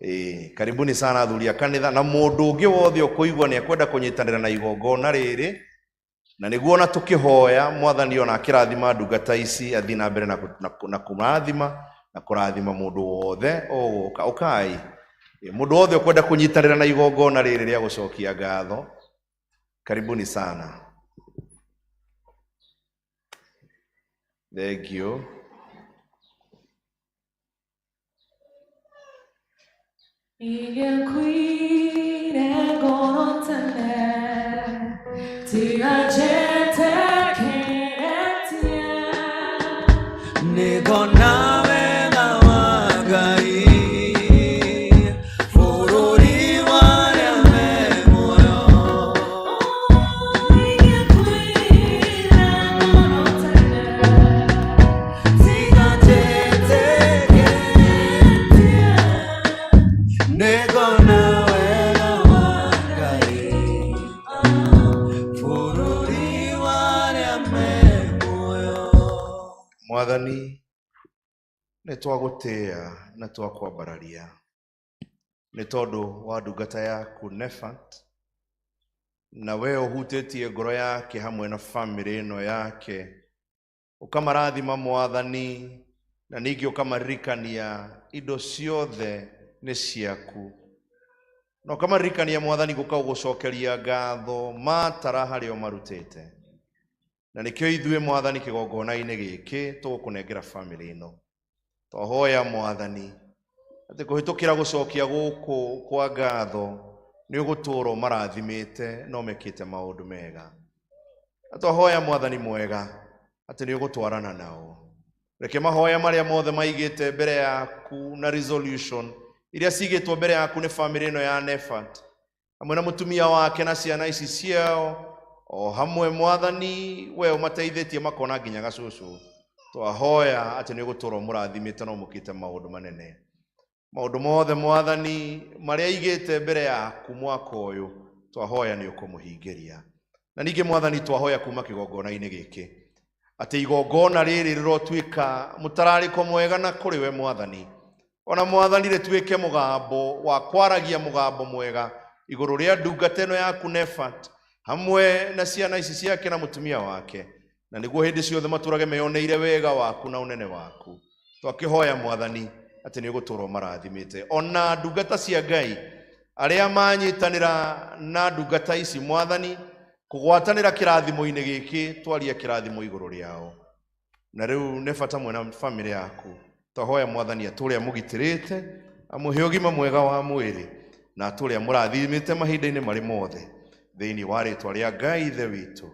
Ĩĩ, karibuni sana athuri a kanitha na mũndũ ũngĩ wothe ũkũigua nĩ ekwenda kũnyitanĩra na igongona rĩrĩ na nĩguo ona tũkĩhoya mwathani ona akĩrathima ndungata ici athiĩ na mbere na na kũrathima na kũrathima mũndũ wothe ũgũka ũkai. Ĩĩ, mũndũ wothe ũkwenda kũnyitanĩra na igongona rĩrĩ rĩa gũcokia ngatho, karibuni sana. Thank you. Ingĩakuire ngoro tene, tiga njetĩkĩrĩtie. Nĩngona wega wa Ngai bũrũri wa arĩa me muoyo. Ingĩakuire ngoro tene, Tiga njetĩkĩrĩtie. Nĩngona wega wa Ngai bũrũri wa arĩa me muoyo. Mwathani nĩ twagũtĩĩa na twakwambararia nĩ tondũ wa ndungata yaku Nefat, na we ũhutĩtie ngoro yake hamwe na bamĩrĩ ĩno yake, ũkamarathima mwathani, na ningĩ ũkamaririkania indo ciothe nĩ ciaku, na ũkamaririkania mwathani gũka gũgũcokeria ngatho matara harĩa ũmarutĩte. Na nĩkĩo ithuĩ mwathani kĩgongona-inĩ gĩkĩ tũgũkũnengera bamĩrĩ ĩno. Twahoya mwathani atĩ kũhĩtũkĩra gũcokia gũkũ kwa ngatho nĩ ũgũtũũra ũmarathimĩte na ũmekĩte maũndũ mega. Na twahoya mwathani mwega atĩ nĩ ũgũtwarana nao. Reke mahoya marĩa mothe maigĩte mbere yaku na resolution iria cigĩtwo mbere yaku nĩ bamĩrĩ ĩno ya Nefat hamwe na mũtumia wake na ciana ici ciao o hamwe mwathani we ũmateithĩtie makona nginya gacũcũ. Twahoya atĩ nĩ ũgũtũũra ũmũrathimĩte na ũmũkĩte maũndũ manene. Maũndũ mothe mwathani marĩa aigĩte mbere yaku mwaka ũyũ twahoya nĩ ũkũmũhingĩria. Na ningĩ mwathani twahoya kuma kĩgongona-inĩ gĩkĩ atĩ igongona rĩrĩ rĩrotuĩka mũtararĩko mwega na kũrĩ we mwathani, ona mwathani rĩtuĩke mũgambo wa kwaragia mũgambo mwega igũrũ rĩa ndungata ĩno yaku Nefat hamwe na ciana ici ciake na mũtumia wake, na nĩguo hĩndĩ ciothe matũrage meyoneire wega waku na ũnene waku. Twakĩhoya mwathani atĩ nĩ ũgũtũũra ũmarathimĩte. Ona ndungata cia Ngai arĩa manyitanĩra na ndungata ici mwathani kũgwatanĩra kĩrathimo-inĩ gĩkĩ, twaria kĩrathimo igũrũ rĩao. Na rĩu nĩ bata mwena bamĩrĩ yaku, twahoya mwathani atũũre amũgitĩrĩte, amũhe ũgima mwega wa mwĩrĩ, na atũũre amũrathimĩte mahinda-inĩ marĩ mothe, thĩinĩ wa rĩtwa rĩa Ngai Ithe witũ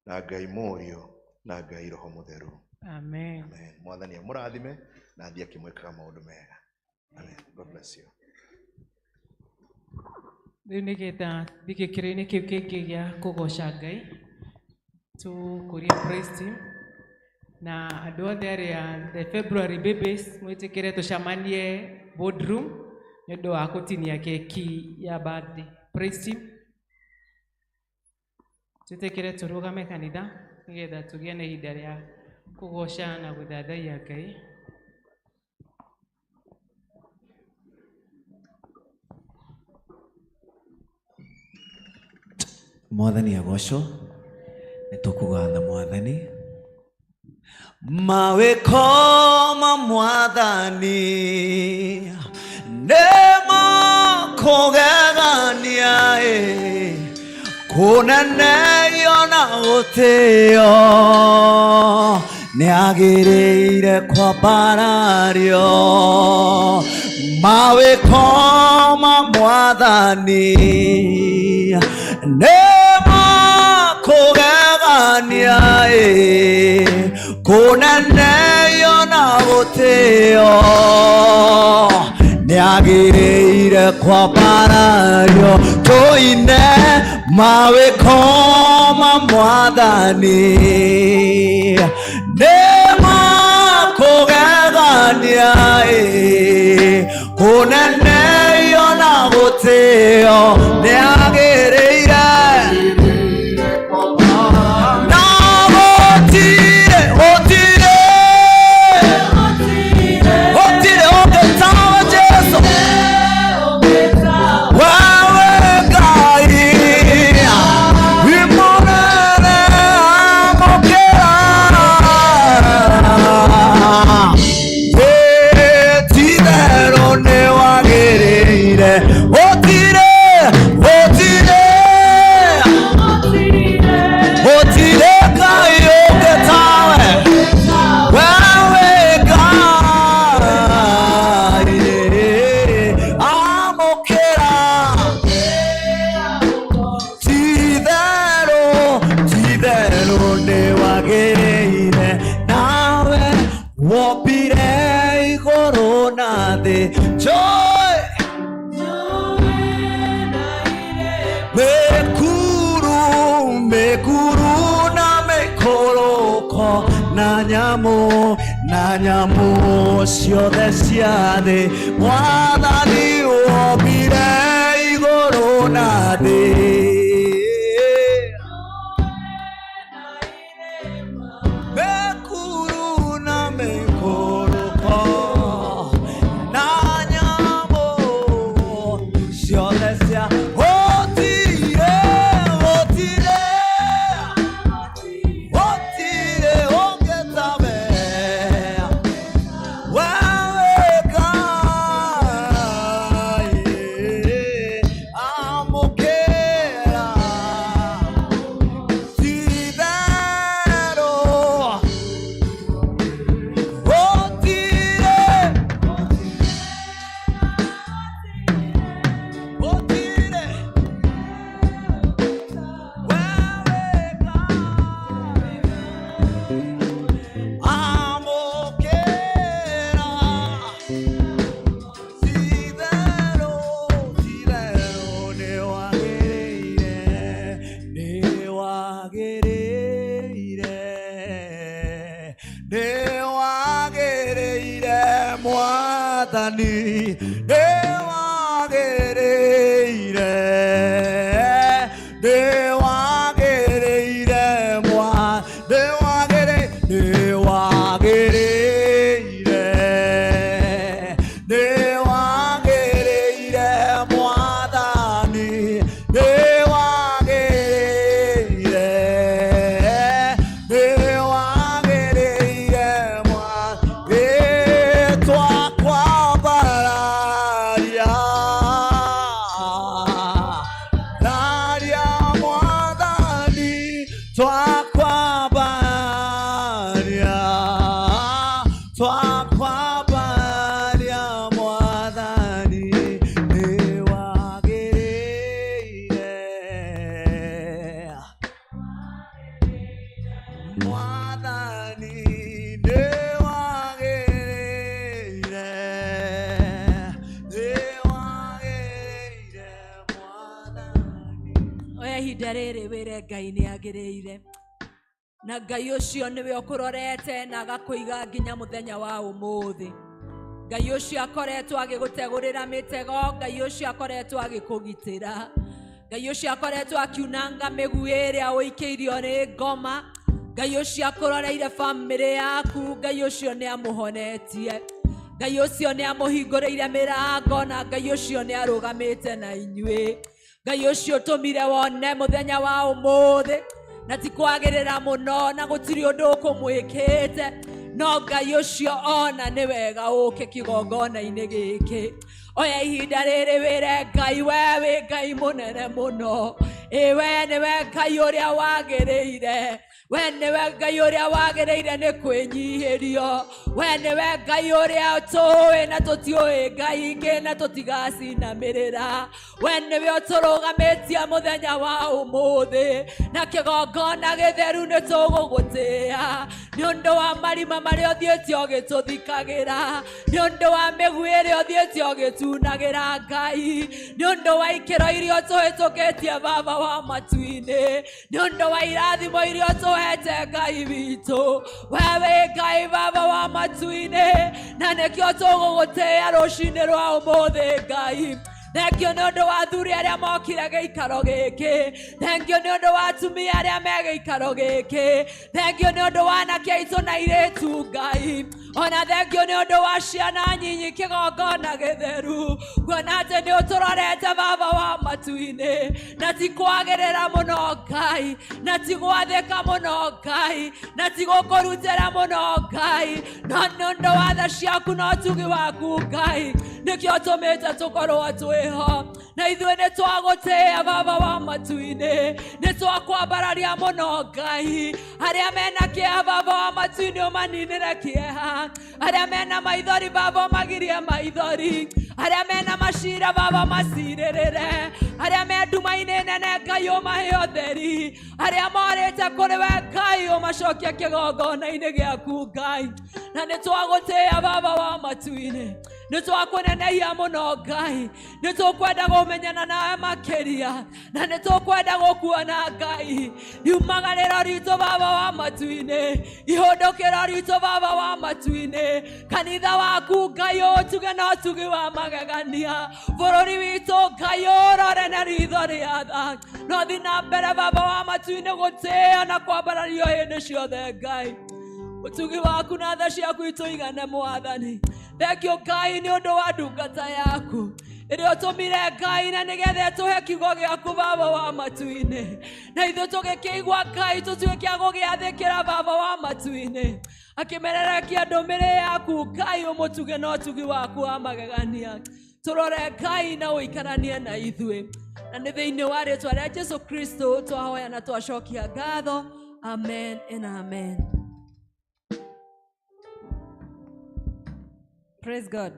na Ngai Mũriũ na Ngai Roho Mũtheru. Amen. Amen. Mwathani amũrathime na athiĩ akĩmwĩkaga maũndũ mega. Amen. God bless you. Rĩu nĩgetha thiĩ gĩkĩro-inĩ kĩu kĩngĩ gĩa kũgoca Ngai, tũkũria praise team na andũ othe arĩa the February babies mwĩtĩkĩre tũcemanie boardroom nĩ ũndũ wa gũtinia keki ya birthday. Praise team, twĩtĩkĩre tũrũgame kanitha nĩgetha tũgĩe na ihinda rĩa kũgoca na gũthathaiya Ngai. Mwathani agocwo, nĩ tũkũgatha mwathani. Mawĩko ma mwathani nĩ makũgegania ĩ, kũnenehio na gũtĩo nĩagĩrĩire kwambarario. Mawĩko ma mwathani nĩ makũgegania ĩ, kũnenehio na gũtĩo nĩagĩrĩire kwambarario. Tũine mawĩko ma mwathani nĩ makũgegania ĩ, kũnenehio na gũtĩo nĩagĩrĩire. Wombire igũrũ na thĩ Joy Mĩkuru mĩkuru na mĩkũrũko na nyamũ na nyamũ ciothe cia thĩ Mwathani wombire igũrũ na thĩ. Mĩkuru na mĩkũrũko na nyamũ ciothe cia gũtirĩ gũtirĩ gũtirĩ ũngĩ tawe wewe Ngai amũkĩra ti-itherũ gũtirĩ gũtirĩ wewe Ngai amũkĩra ti-itherũ ti-itherũ nĩwagĩrĩire nĩwagĩrĩire nĩwagĩrĩire Mwathani nĩwagĩrĩire nĩwagĩrĩire mwa nĩwagĩrĩ nĩwagĩrĩire nĩwagĩrĩire Mwathani nĩwagĩrĩire nĩwagĩrĩire Mwathani twakwambararia raria Mwathani twakwambararia twakwambararia Mwathani nĩwagĩrĩire Mwathani nĩwagĩrĩire nĩwagĩrĩire Mwathani. Oya ihinda rĩrĩ wĩre Ngai nĩ agĩrĩire na Ngai ũcio nĩwe ũkũrorete na agakũiga nginya mũthenya wa ũmũthĩ. Ngai ũcio akoretwo agĩgũtegũrĩra mĩtego, Ngai ũcio akoretwo agĩkũgitĩra, Ngai ũcio akoretwo akiunanga mĩguĩ ĩrĩa ũikĩirio nĩ ngoma, Ngai ũcio akũroreire bamĩrĩ yaku, Ngai ũcio nĩ amũhonetie, Ngai ũcio nĩ amũhingũrĩire mĩrango na Ngai ũcio nĩ arũgamĩte na inyuĩ. Ngai ũcio ũtũmire wone mũthenya wa ũmũthĩ na ti kwagĩrĩra mũno na gũtirĩ ũndũ ũkũmwĩkĩte, no Ngai ũcio ona nĩ wega ũke kĩgongona-inĩ gĩkĩ. Oya ihinda rĩrĩ wĩre Ngai, we wĩ Ngai mũnene mũno, ĩ we nĩwe Ngai ũrĩa wagĩrĩire, we nĩwe Ngai ũrĩa wagĩrĩire nĩ kwĩnyihĩrio, we nĩwe Ngai ũrĩa tũĩ na tũtiũĩ Ngai ingĩ na tũtigacinamĩrĩra, we nĩwe ũtũrũgamĩtie mũthenya wa ũmũthĩ na kĩgongona gĩtheru nĩ tũgũgũtĩĩa nĩ ũndũ wa marima marĩa ũthiĩte ũgĩtũthikagĩra, nĩ ũndũ wa mĩguĩ ĩrĩa ũthiĩte ũgĩtunagĩra Ngai, nĩ ũndũ wa ikĩro iria ũtũhĩtũkĩtie Baba wa matu-inĩ, nĩ ũndũ wa irathimo iria ũtũhete Ngai witũ, we wĩ Ngai Baba wa matu-inĩ, na nĩkĩo tũgũgũtĩĩa rũcinĩ rwa ũmũthĩ Ngai. Thengio nĩ ũndũ wa athuri arĩa mokire gĩikaro gĩkĩ, thengio nĩ ũndũ wa atumia arĩa me gĩikaro gĩkĩ, thengio nĩ ũndũ wa anake aitũ na airĩtu Ngai, ona thengio nĩ ũndũ wa ciana nyinyi kĩgongona gĩtheru, kuona atĩ nĩ ũtũrorete Baba wa matu-inĩ, na ti kwagĩrĩra mũno Ngai, na ti gwathĩka mũno Ngai, na ti gũkũrutĩra mũno Ngai, no nĩ ũndũ wa tha ciaku na ũtugi waku Ngai, nĩkĩo ũtũmĩte tũkorwo twĩho na ithuĩ nĩ twagũtĩĩa Baba wa matu-inĩ, nĩ twakwambararia mũno Ngai. Arĩa mena kĩeha Baba wa matu-inĩ ũmaninĩre kĩeha, arĩa mena maithori Baba ũmagirie maithori, arĩa mena macira Baba macirĩrĩre, Arĩa me nduma-inĩ nene Ngai ũmahe ũtheri. Arĩa morĩte kũrĩ we Ngai ũmacokie kĩgongona-inĩ gĩaku Ngai. Na nĩ twagũtĩĩa Baba wa matu-inĩ, nĩ twakũnenehia mũno Ngai, nĩ tũkwenda kũmenyana nawe makĩria, na nĩ tũkwenda gũkuona Ngai. Riumagarĩro ritũ Baba wa matu-inĩ, ihũndũkĩro ritũ Baba wa matu-inĩ, kanitha waku Ngai ũtuge na ũtugi wa magegania, bũrũri witũ Ngai ũrore na ritho rĩa tha, no thiĩ na mbere Baba wa matu-inĩ gũtĩĩa na kwambarario hĩndĩ ciothe Ngai. Ũtugi waku na tha ciaku itũigane Mwathani. Thengio Ngai nĩ ũndũ wa ndungata yaku ĩrĩa ũtũmire Ngai na nĩgetha ĩtũhe kiugo gĩaku Baba wa matu-inĩ, na ithuĩ tũgĩkĩigua Ngai tũtuĩke a gũgĩathĩkĩra Baba wa matu-inĩ. Akĩmererekia ndũmĩrĩri yaku Ngai, ũmũtuge na ũtugi waku wa magegania. Tũrore Ngai na ũikaranie na ithuĩ, na nĩ thĩinĩ wa rĩtwa rĩa Jesu Kristo twahoya na twacokia ngatho. Amen and amen. Praise God.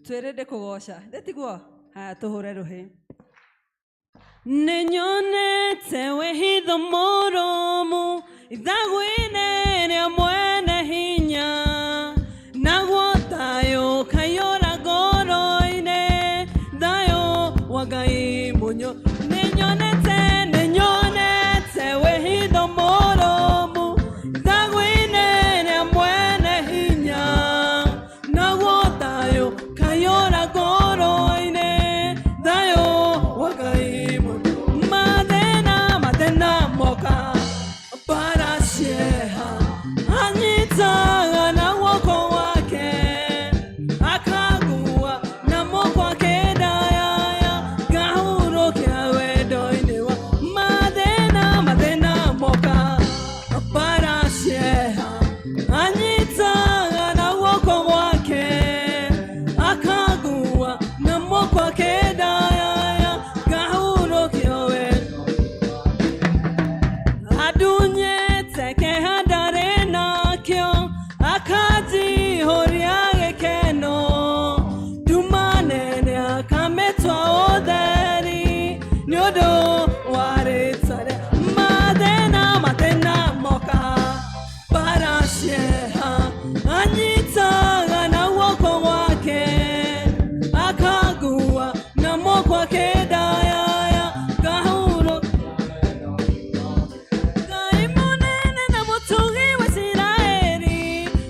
Twĩrĩ kũgoca ndĩtiguo haya tũhũre rũhĩ. Nĩnyonete wĩhitho mũrũmu ithagũ-inĩ rĩa mwene hinya, naguo thayũ ũkaiyũra ngoro-inĩ, thayũ wa Ngai mũnyo. Nĩnyonete, nĩnyonete wĩhitho mũrũmu ithagũ-inĩ rĩa mwene hinya, naguo thayũ ũkaiyũra ngoro-inĩ, thayũ wa Ngai mũnyo. Mathĩna, mathĩna moka, bara cieha, anyitaga na guoko gwake, akangua na moko akĩndayaya, ngahurũkĩra wendo-inĩ wa mathĩna, mathĩna moka, bara cieha, anyitaga na guoko gwake, akangua na moko akĩndayaya, ngahurũkĩra wendo. Adunyĩte kĩeha ndarĩ nakĩo, akanjihũria gĩkeno, nduma nene akamĩtua ũtheri, nĩ ũndũ wa rĩtwa rĩa mathĩna, mathĩna moka, bara cieha, anyitaga na guoko gwake, akangua na moko akĩndayaya, ngahurũ Ngai mũnene na mũtugi wa Isiraeli,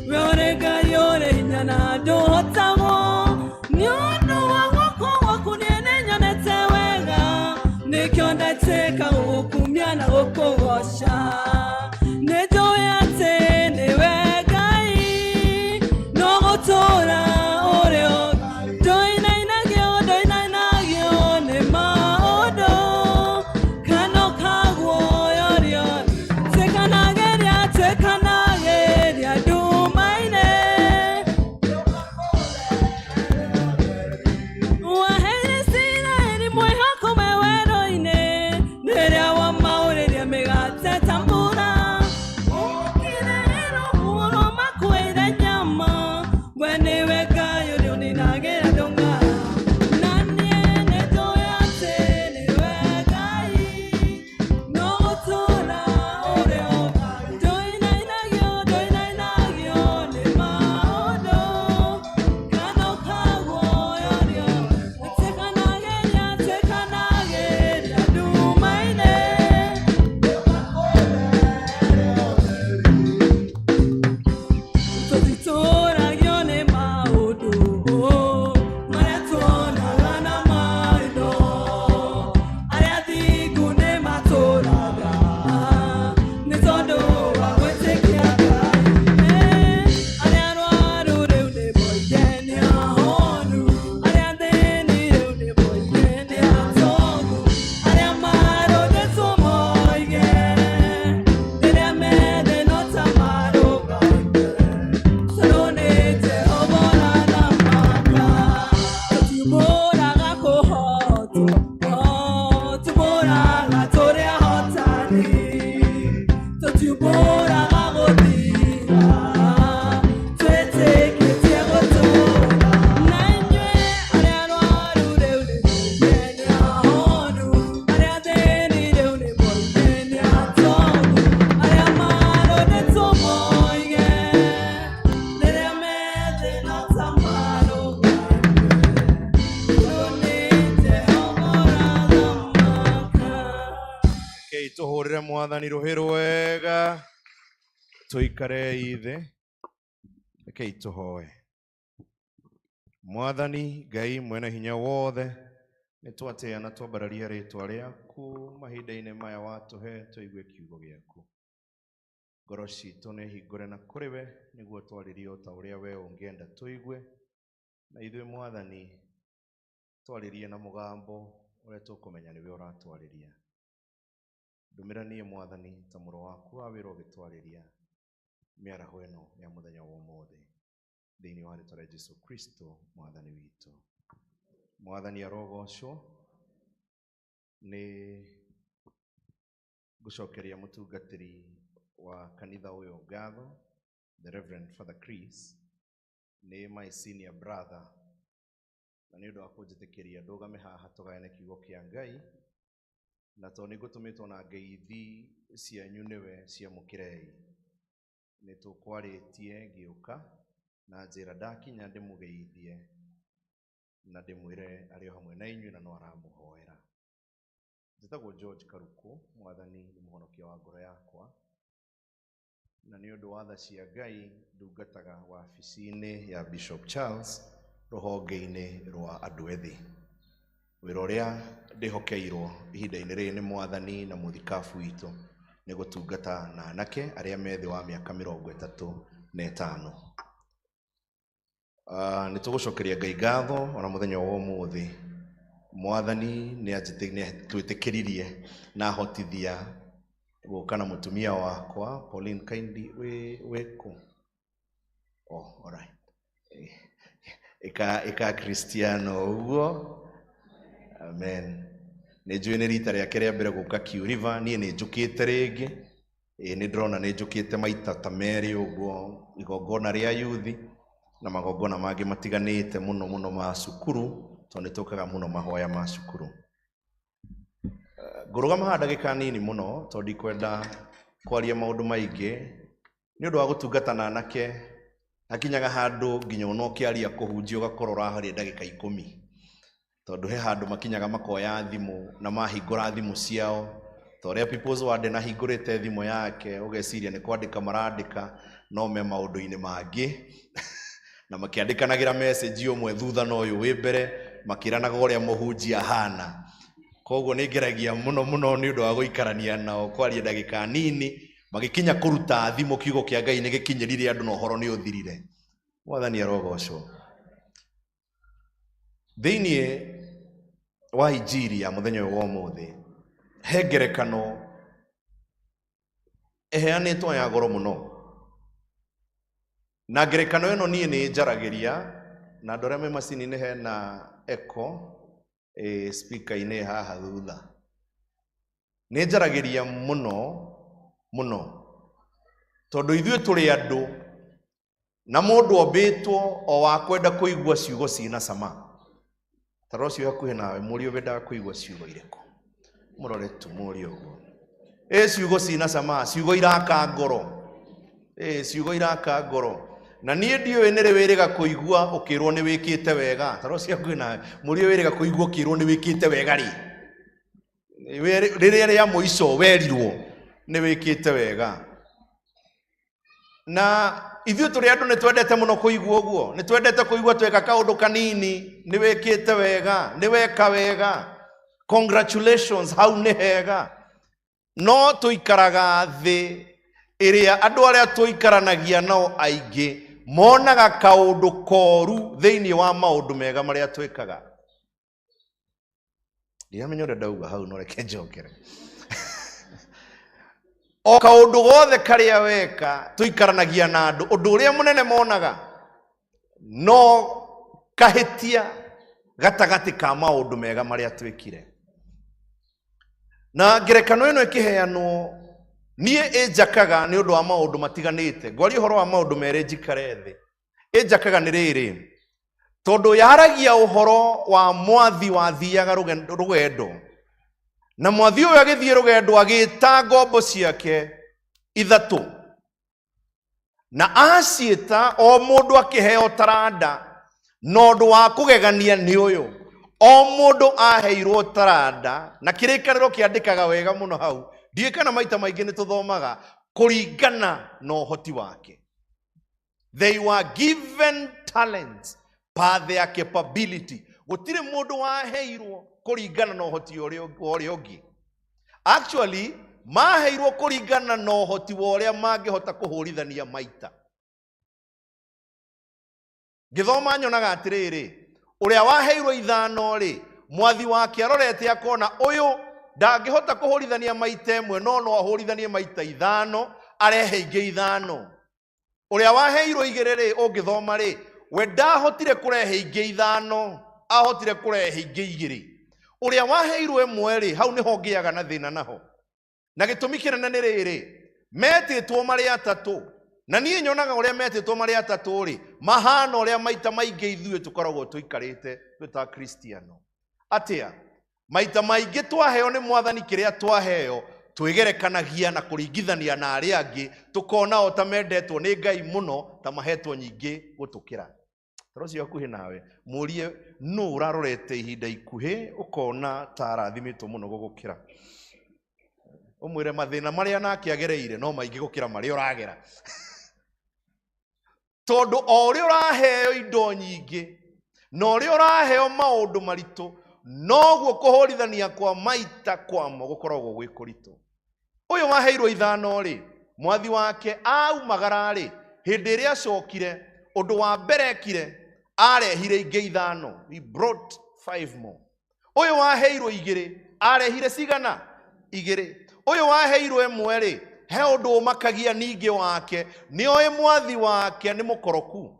we ũrĩ Ngai ũrĩ hinya na ndũhotagwo. Nĩ ũndũ wa guoko gwaku niĩ nĩnyonete wega, nĩkĩo ndetĩka gũgũkumia na gũkũgoca. Nĩnjũĩ atĩ nĩwe Ngai, no gũtũũra ũrĩ o. Ndoinainagio, ndoinainagio nĩ maũndũ, kana ũkaguoyorio. Twĩkanagĩria, twĩkanagĩria nduma-inĩ. Mwathani rũhĩ rwega tũikarei thĩ rekei tũhoe. Mwathani Ngai mwene hinya wothe, nĩ twatĩa na twambararia rĩtwa rĩaku mahinda-inĩ maya watũhe tũigue kiugo gĩaku. Ngoro citũ nĩ hingũre na kũrĩ we nĩguo twarĩrie o ta ũrĩa we ũngĩenda tũigue, na ithuĩ Mwathani twarĩrie na mũgambo ũrĩa tũkũmenya nĩwe ũratwarĩria. Ndũmĩra niĩ Mwathani ta mũrũ waku wa wĩra ũgĩtwarĩria mĩaraho ĩno ya mũthenya wa ũmũthĩ, thĩinĩ wa rĩtwa rĩa Jesu Kristo Mwathani witũ. Mwathani arogocwo. Nĩ ngũcokeria mũtungatĩri wa kanitha ũyũ ngatho, the Reverend Father Chris, nĩ my senior brother, na nĩ ũndũ wa kũnjĩtĩkĩria ndũgame haha tũgayane kiugo kĩa Ngai, na tondũ nĩ ngũtũmĩtwo na ngeithi cianyu nĩwe ciamũkĩrei. Nĩ tũkwarĩtie ngĩũka na njĩra ndakinya ndĩmũgeithie na ndĩmwĩre arĩ o hamwe na inyuĩ na no aramũhoera. Njĩtagwo George Karuku, Mwathani nĩ mũhonokia wa ngoro yakwa, na nĩ ũndũ wa tha cia Ngai ndungataga wabici-inĩ ya Bishop Charles rũhonge-inĩ rwa andũ ethĩ. Wĩra ũrĩa ndĩhokeirwo ihinda-inĩ rĩrĩ nĩ Mwathani na mũthikabu witũ nĩ gũtungata na anake arĩa me thĩ wa mĩaka 35. Nĩ tũgũcokeria Ngai ngatho ona mũthenya wa ũmũthĩ. Mwathani nĩ atwĩtĩkĩririe na ahotithia gũka na mũtumia wakwa Pauline Kaindi. Wĩ kũ? Oh, all right. Ĩka Kristiano ũguo. Amen. Nĩ njũĩ nĩ rita rĩake rĩa mbere gũka Q River, niĩ nĩ njũkĩte rĩngĩ. Ĩĩ nĩ ndĩrona nĩ njũkĩte maita ta merĩ ũguo, igongona rĩa yuthi na magongona mangĩ matiganĩte mũno mũno ma cukuru, tondũ nĩ tũkaga mũno mahoya ma cukuru. Ngũrũgama haha ndagĩka nini mũno tondũ ndikwenda kwaria maũndũ maingĩ nĩ ũndũ wa gũtungata na anake. Hakinyaga handũ nginya ona ũkĩaria kũhunjia ũgakorwo ũraharia ndagĩka 10, tondũ he handũ makinyaga makoya thimũ na mahingũra thimũ ciao, ta ũrĩa People's Warden ahingũrĩte thimũ yake, ũgeciria nĩ kwandĩka marandĩka, no me maũndũ-inĩ mangĩ na makĩandĩkanagĩra message ũmwe thutha na ũyũ wĩ mbere, makĩranaga ũrĩa mũhunjia ahana. Koguo nĩ ngeragia mũno mũno nĩ ũndũ wa gũikarania nao kwaria ndagĩka nini, magĩkinya kũruta thimũ kiugo kĩa Ngai nĩ gĩkinyĩrire andũ na ũhoro nĩ ũthirire. Mwathani arogocwo. Thĩinĩ wa injiri ya mũthenya ũyũ wa ũmũthĩ, he ngerekano ĩheanĩtwo ya goro mũno, na ngerekano ĩno niĩ nĩ njaragĩria na andũ arĩa me macini-inĩ hena echo speaker-inĩ haha thutha. Nĩ njaragĩria mũno mũno tondũ ithuĩ tũrĩ andũ na mũndũ ombĩtwo o wa kwenda kũigua ciugo ciĩna cama. Tara ũcio hakuhĩ nawe mũriũ wendaga kũigua ciugo irĩkũ? Mũrore tu mũriũ ũguo. Ĩ ciugo ciĩna cama, ciugo iraka ngoro. Ĩ ciugo iraka ngoro. Na niĩ ndiũĩ nĩ rĩ wĩrĩga kũigua ũkĩrwo nĩ wĩkĩte wega. Tara ũcio hakuhĩ nawe mũriũ wĩrĩga kũigua ũkĩrwo nĩ wĩkĩte wega rĩ. Rĩrĩa rĩa mũico werirwo nĩ wĩkĩte wega. Na ithuĩ tũrĩ andũ nĩ twendete mũno kũigua ũguo, nĩ twendete kũigua tweka kaũndũ kanini nĩ wĩkĩte wega, nĩ weka wega, congratulations, hau nĩ hega. No tũikaraga thĩ ĩrĩa andũ arĩa tũikaranagia nao aingĩ monaga kaũndũ koru thĩinĩ wa maũndũ mega marĩa twĩkaga. Ndiramenya ũrĩa ndauga hau, no reke njokere. O kaũndũ gothe karĩa weka tũikaranagia na andũ, ũndũ ũrĩa mũnene monaga no kahĩtia gatagatĩ ka maũndũ mega marĩa twĩkire. Na ngerekano ĩno ĩkĩheanwo niĩ ĩnjakaga nĩ ũndũ wa maũndũ matiganĩte. Ngwaria ũhoro wa maũndũ merĩ njikare thĩ. Ĩnjakaga nĩ rĩrĩ, tondũ yaragia ũhoro wa mwathi wathiaga rũgendo, na mwathi ũyũ agĩthiĩ rũgendo agĩta ngombo ciake ithatũ, na aciĩta o mũndũ akĩheo taranda. Na ũndũ wa kũgegania nĩ ũyũ, o mũndũ aheirwo taranda, na kĩrĩkanĩro kĩandĩkaga wega mũno hau, Ndiũĩ kana maita maingĩ nĩ tũthomaga kũringana na ũhoti wake. They were given talents per their capability. Gũtirĩ mũndũ waheirwo kũringana na ũhoti ũrĩa wa ũrĩa ũngĩ. Actually, maheirwo kũringana na ũhoti wa ũrĩa mangĩhota kũhũrithania maita. Ngĩthoma nyonaga atĩrĩrĩ, ũrĩa waheirwo ithano rĩ, mwathi wake arorete akona ũyũ ndangĩhota kũhũrithania maita ĩmwe no no ahũrithanie maita ithano, arehe ingĩ ithano. Ũrĩa waheirwo igĩrĩ rĩ, ũngĩthoma rĩ, we ndahotire kũrehe ingĩ ithano, ahotire kũrehe ingĩ igĩrĩ. Ũrĩa waheirwo ĩmwe rĩ, hau nĩho ngĩaga na thĩna naho. Na gĩtũmi kĩnene nĩ rĩrĩ, metĩtwo marĩ atatũ, na niĩ nyonaga ũrĩa metĩtwo marĩ atatũ rĩ, mahana ũrĩa maita maingĩ ithuĩ tũkoragwo tũikarĩte twĩ ta Kristiano. Atĩa? Maita maingĩ twaheo nĩ mwathani kĩrĩa twaheo, twĩgerekanagia na kũringithania na arĩa angĩ, tũkona o ta mendetwo nĩ Ngai mũno, ta mahetwo nyingĩ gũtũkĩra. Toro ũcio hakuhĩ nawe, mũrie nũ ũrarorete ihinda ikuhĩ ũkona ta arathimĩtwo mũno gũgũkĩra. Ũmwĩre mathĩna marĩa nake agereire no maingĩ gũkĩra marĩa ũragera. Tondũ o ũrĩa ũraheo indo nyingĩ na ũrĩa ũraheo maũndũ maritũ, noguo kũhũrithania kwa maita kwamo gũkoragwo gwĩ kũritũ. Ũyũ waheirwo ithano rĩ, mwathi wake aumagara rĩ, hĩndĩ ĩrĩa acokire, ũndũ wa mbere ekire, arehire ingĩ ithano. He brought 5 more. Ũyũ waheirwo igĩrĩ, arehire cigana? Igĩrĩ. Ũyũ waheirwo ĩmwe rĩ, he ũndũ ũmakagia ningĩ wake, nĩoĩ mwathi wake nĩ mũkoroku.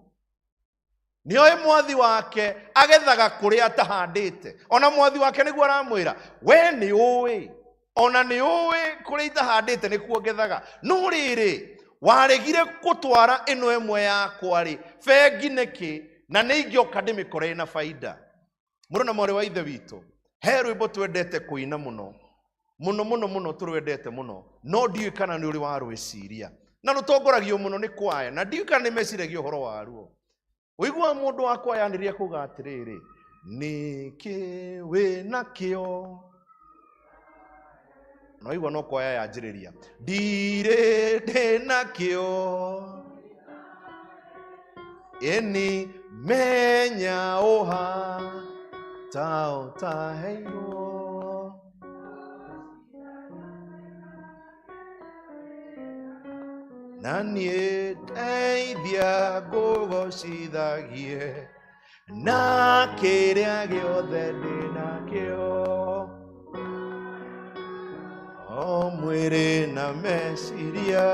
Nĩoĩ mwathi wake agethaga kũrĩa atahandĩte. Ona mwathi wake nĩguo aramwĩra, we nĩ ũĩ, ona nĩ ũĩ kũrĩa itahandĩte nĩkuo ngethaga. No rĩrĩ, waregire gũtwara ĩno ĩmwe yakwa rĩ, bengi nĩkĩ? Na nĩ ingĩoka ndĩmĩkore ĩna baida. Mũrũ na mwarĩ wa ithe witũ, he rwĩmbo twendete kũina mũno. Mũno, mũno, mũno tũrwendete mũno. No ndiũĩ kana nĩ ũrĩ warwĩciria. Na rũtongoragio mũno nĩ kwaya, na ndiũĩ kana nĩ meciragia ũhoro waruo. Ũiguaga mũndũ wa kwaya anĩrĩria kuga atĩrĩrĩ, nĩkĩ wĩ nakĩo? Na waigua no kwaya yanjĩrĩria, ndirĩ ndĩ nakĩo. Ĩni menya ũha ta ũtaheirwo. Na niĩ ndeithia ngũgocithagie na kĩrĩa gĩothe ndĩ nakĩo. O mwĩrĩ na meciria.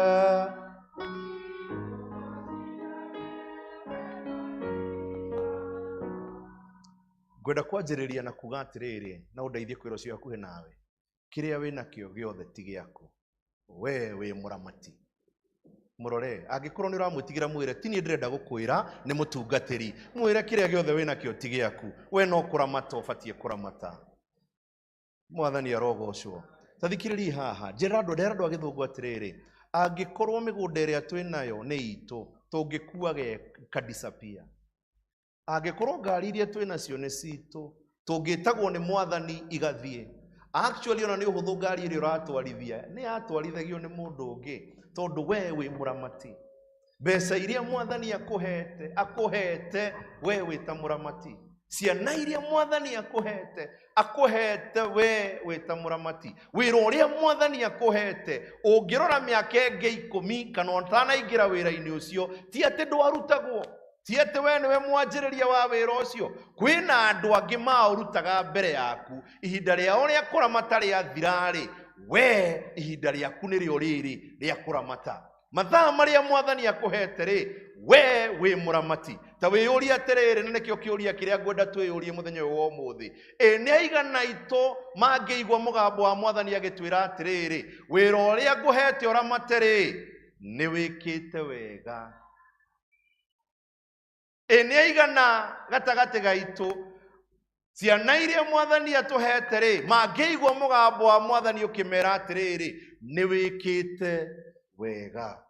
Ngwenda kwanjĩrĩria na kuga atĩrĩrĩ, na ũndeithie kwĩra ũcio hakuhĩ nawe, kĩrĩa wĩ nakĩo gĩothe ti gĩaku. We wĩ mũramati. Mũrore, angĩkorwo nĩ ũramwĩtigĩra mwĩre, ti niĩ ndĩrenda gũkwĩra, nĩ mũtungatĩri. Mwĩre kĩrĩa gĩothe wĩ nakĩo ti gĩaku. We no kũramata ũbatiĩ kũramata. Mwathani arogocwo. Ta thikĩrĩria haha, njĩra andũ, ndera andũ a gĩthũngũ atĩrĩrĩ, angĩkorwo mĩgũnda ĩrĩa twĩ nayo nĩ itũ, tũngĩkuaga ĩkadisappear. Angĩkorwo ngari iria twĩ nacio nĩ citũ, tũngĩtagwo nĩ mwathani igathiĩ. Actually ona nĩ ũhũthũ ngari ĩrĩa ũratwarithia, nĩ yatwarithagio nĩ mũndũ ũngĩ, tondũ we wĩ mũramati. Mbeca iria mwathani akũhete, akũhete we wĩ ta mũramati. Ciana iria mwathani akũhete, akũhete we wĩ ta mũramati. Wĩra ũrĩa mwathani akũhete, ũngĩrora mĩaka ĩngĩ ikũmi kana ũtanaingĩra wĩra-inĩ ũcio, ti atĩ ndwarutagwo, ti atĩ we nĩwe mwanjĩrĩria wa wĩra ũcio. Kwĩna andũ angĩ maũrutaga mbere yaku. Ihinda rĩao rĩa kũramata rĩathira-rĩ, we ihinda rĩaku nĩrĩo rĩrĩ rĩa kũramata. Mathaa marĩa mwathani akũhete rĩ, we wĩ mũramati. Ta wĩyũrie atĩrĩrĩ, na nĩkĩo kĩũria kĩrĩa ngwenda twĩyũrie mũthenya ũyũ wa ũmũthĩ. Ĩ nĩ aigana aitũ mangĩigua mũgambo wa mwathani agĩtwĩra atĩrĩrĩ, wĩra ũrĩa ngũhete ũramate rĩ, nĩ wĩkĩte wega. Ĩ nĩ aigana gatagatĩ gaitũ ciana iria mwathani atũhete rĩ, mangĩigua mũgambo wa mwathani ũkĩmera atĩrĩrĩ, nĩ wĩkĩte wega.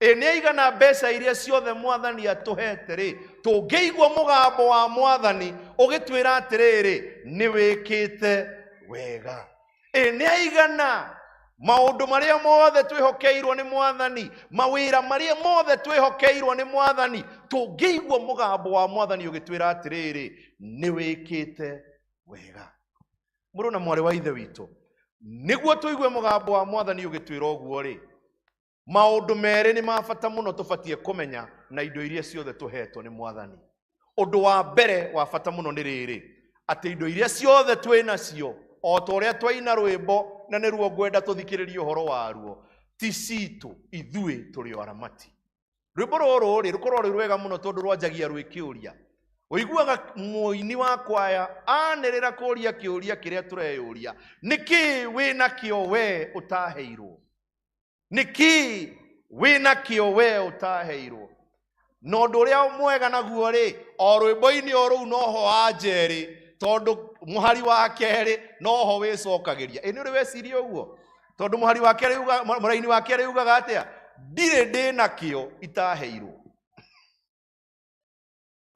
Ĩ nĩ aigana mbeca iria ciothe mwathani atũhete rĩ, tũngĩigua mũgambo wa mwathani ũgĩtwĩra atĩrĩrĩ, nĩ wĩkĩte wega. Ĩ nĩ aigana Maũndũ marĩa mothe twĩhokeirwo nĩ mwathani, mawĩra marĩa mothe twĩhokeirwo nĩ mwathani, tũngĩigua mũgambo wa mwathani ũgĩtwĩra atĩrĩrĩ, nĩ wĩkĩte wega. Mũrũ na mwarĩ wa ithe witũ, nĩguo tũigue mũgambo wa mwathani ũgĩtwĩra ũguo rĩ, maũndũ merĩ nĩ ma bata mũno tũbatiĩ kũmenya na indo iria ciothe tũhetwo nĩ mwathani. Ũndũ wa mbere wa bata mũno nĩ rĩrĩ, atĩ indo iria ciothe twĩ nacio, o ta ũrĩa twaina rwĩmbo na nĩruo ngwenda tũthikĩrĩrie ũhoro waruo, ti citũ, ithuĩ tũrĩ o aramati. Rwĩmbo rũrũ rĩ, rũkorwo rwĩ rwega mũno tondũ rwanjagia rwĩ kĩũria. Ũiguaga mũini wa kwaya anĩrĩra kũria kĩũria kĩrĩa tũreyũria, nĩkĩ wĩnakĩo we ũtaheirwo? Nĩkĩ wĩnakĩo we ũtaheirwo? Na ũndũ ũrĩa mwega naguo rĩ, o rwĩmbo-inĩ o rũu noho wa njerĩ, tondũ mũhari wa kerĩ noho wĩcokagĩria. Ĩ nĩ ũrĩ weciria ũguo? Tondũ mũhari wa kerĩ uga, mũraini wa kerĩ ugaga atĩa? Ndirĩ ndĩnakĩo itaheirwo.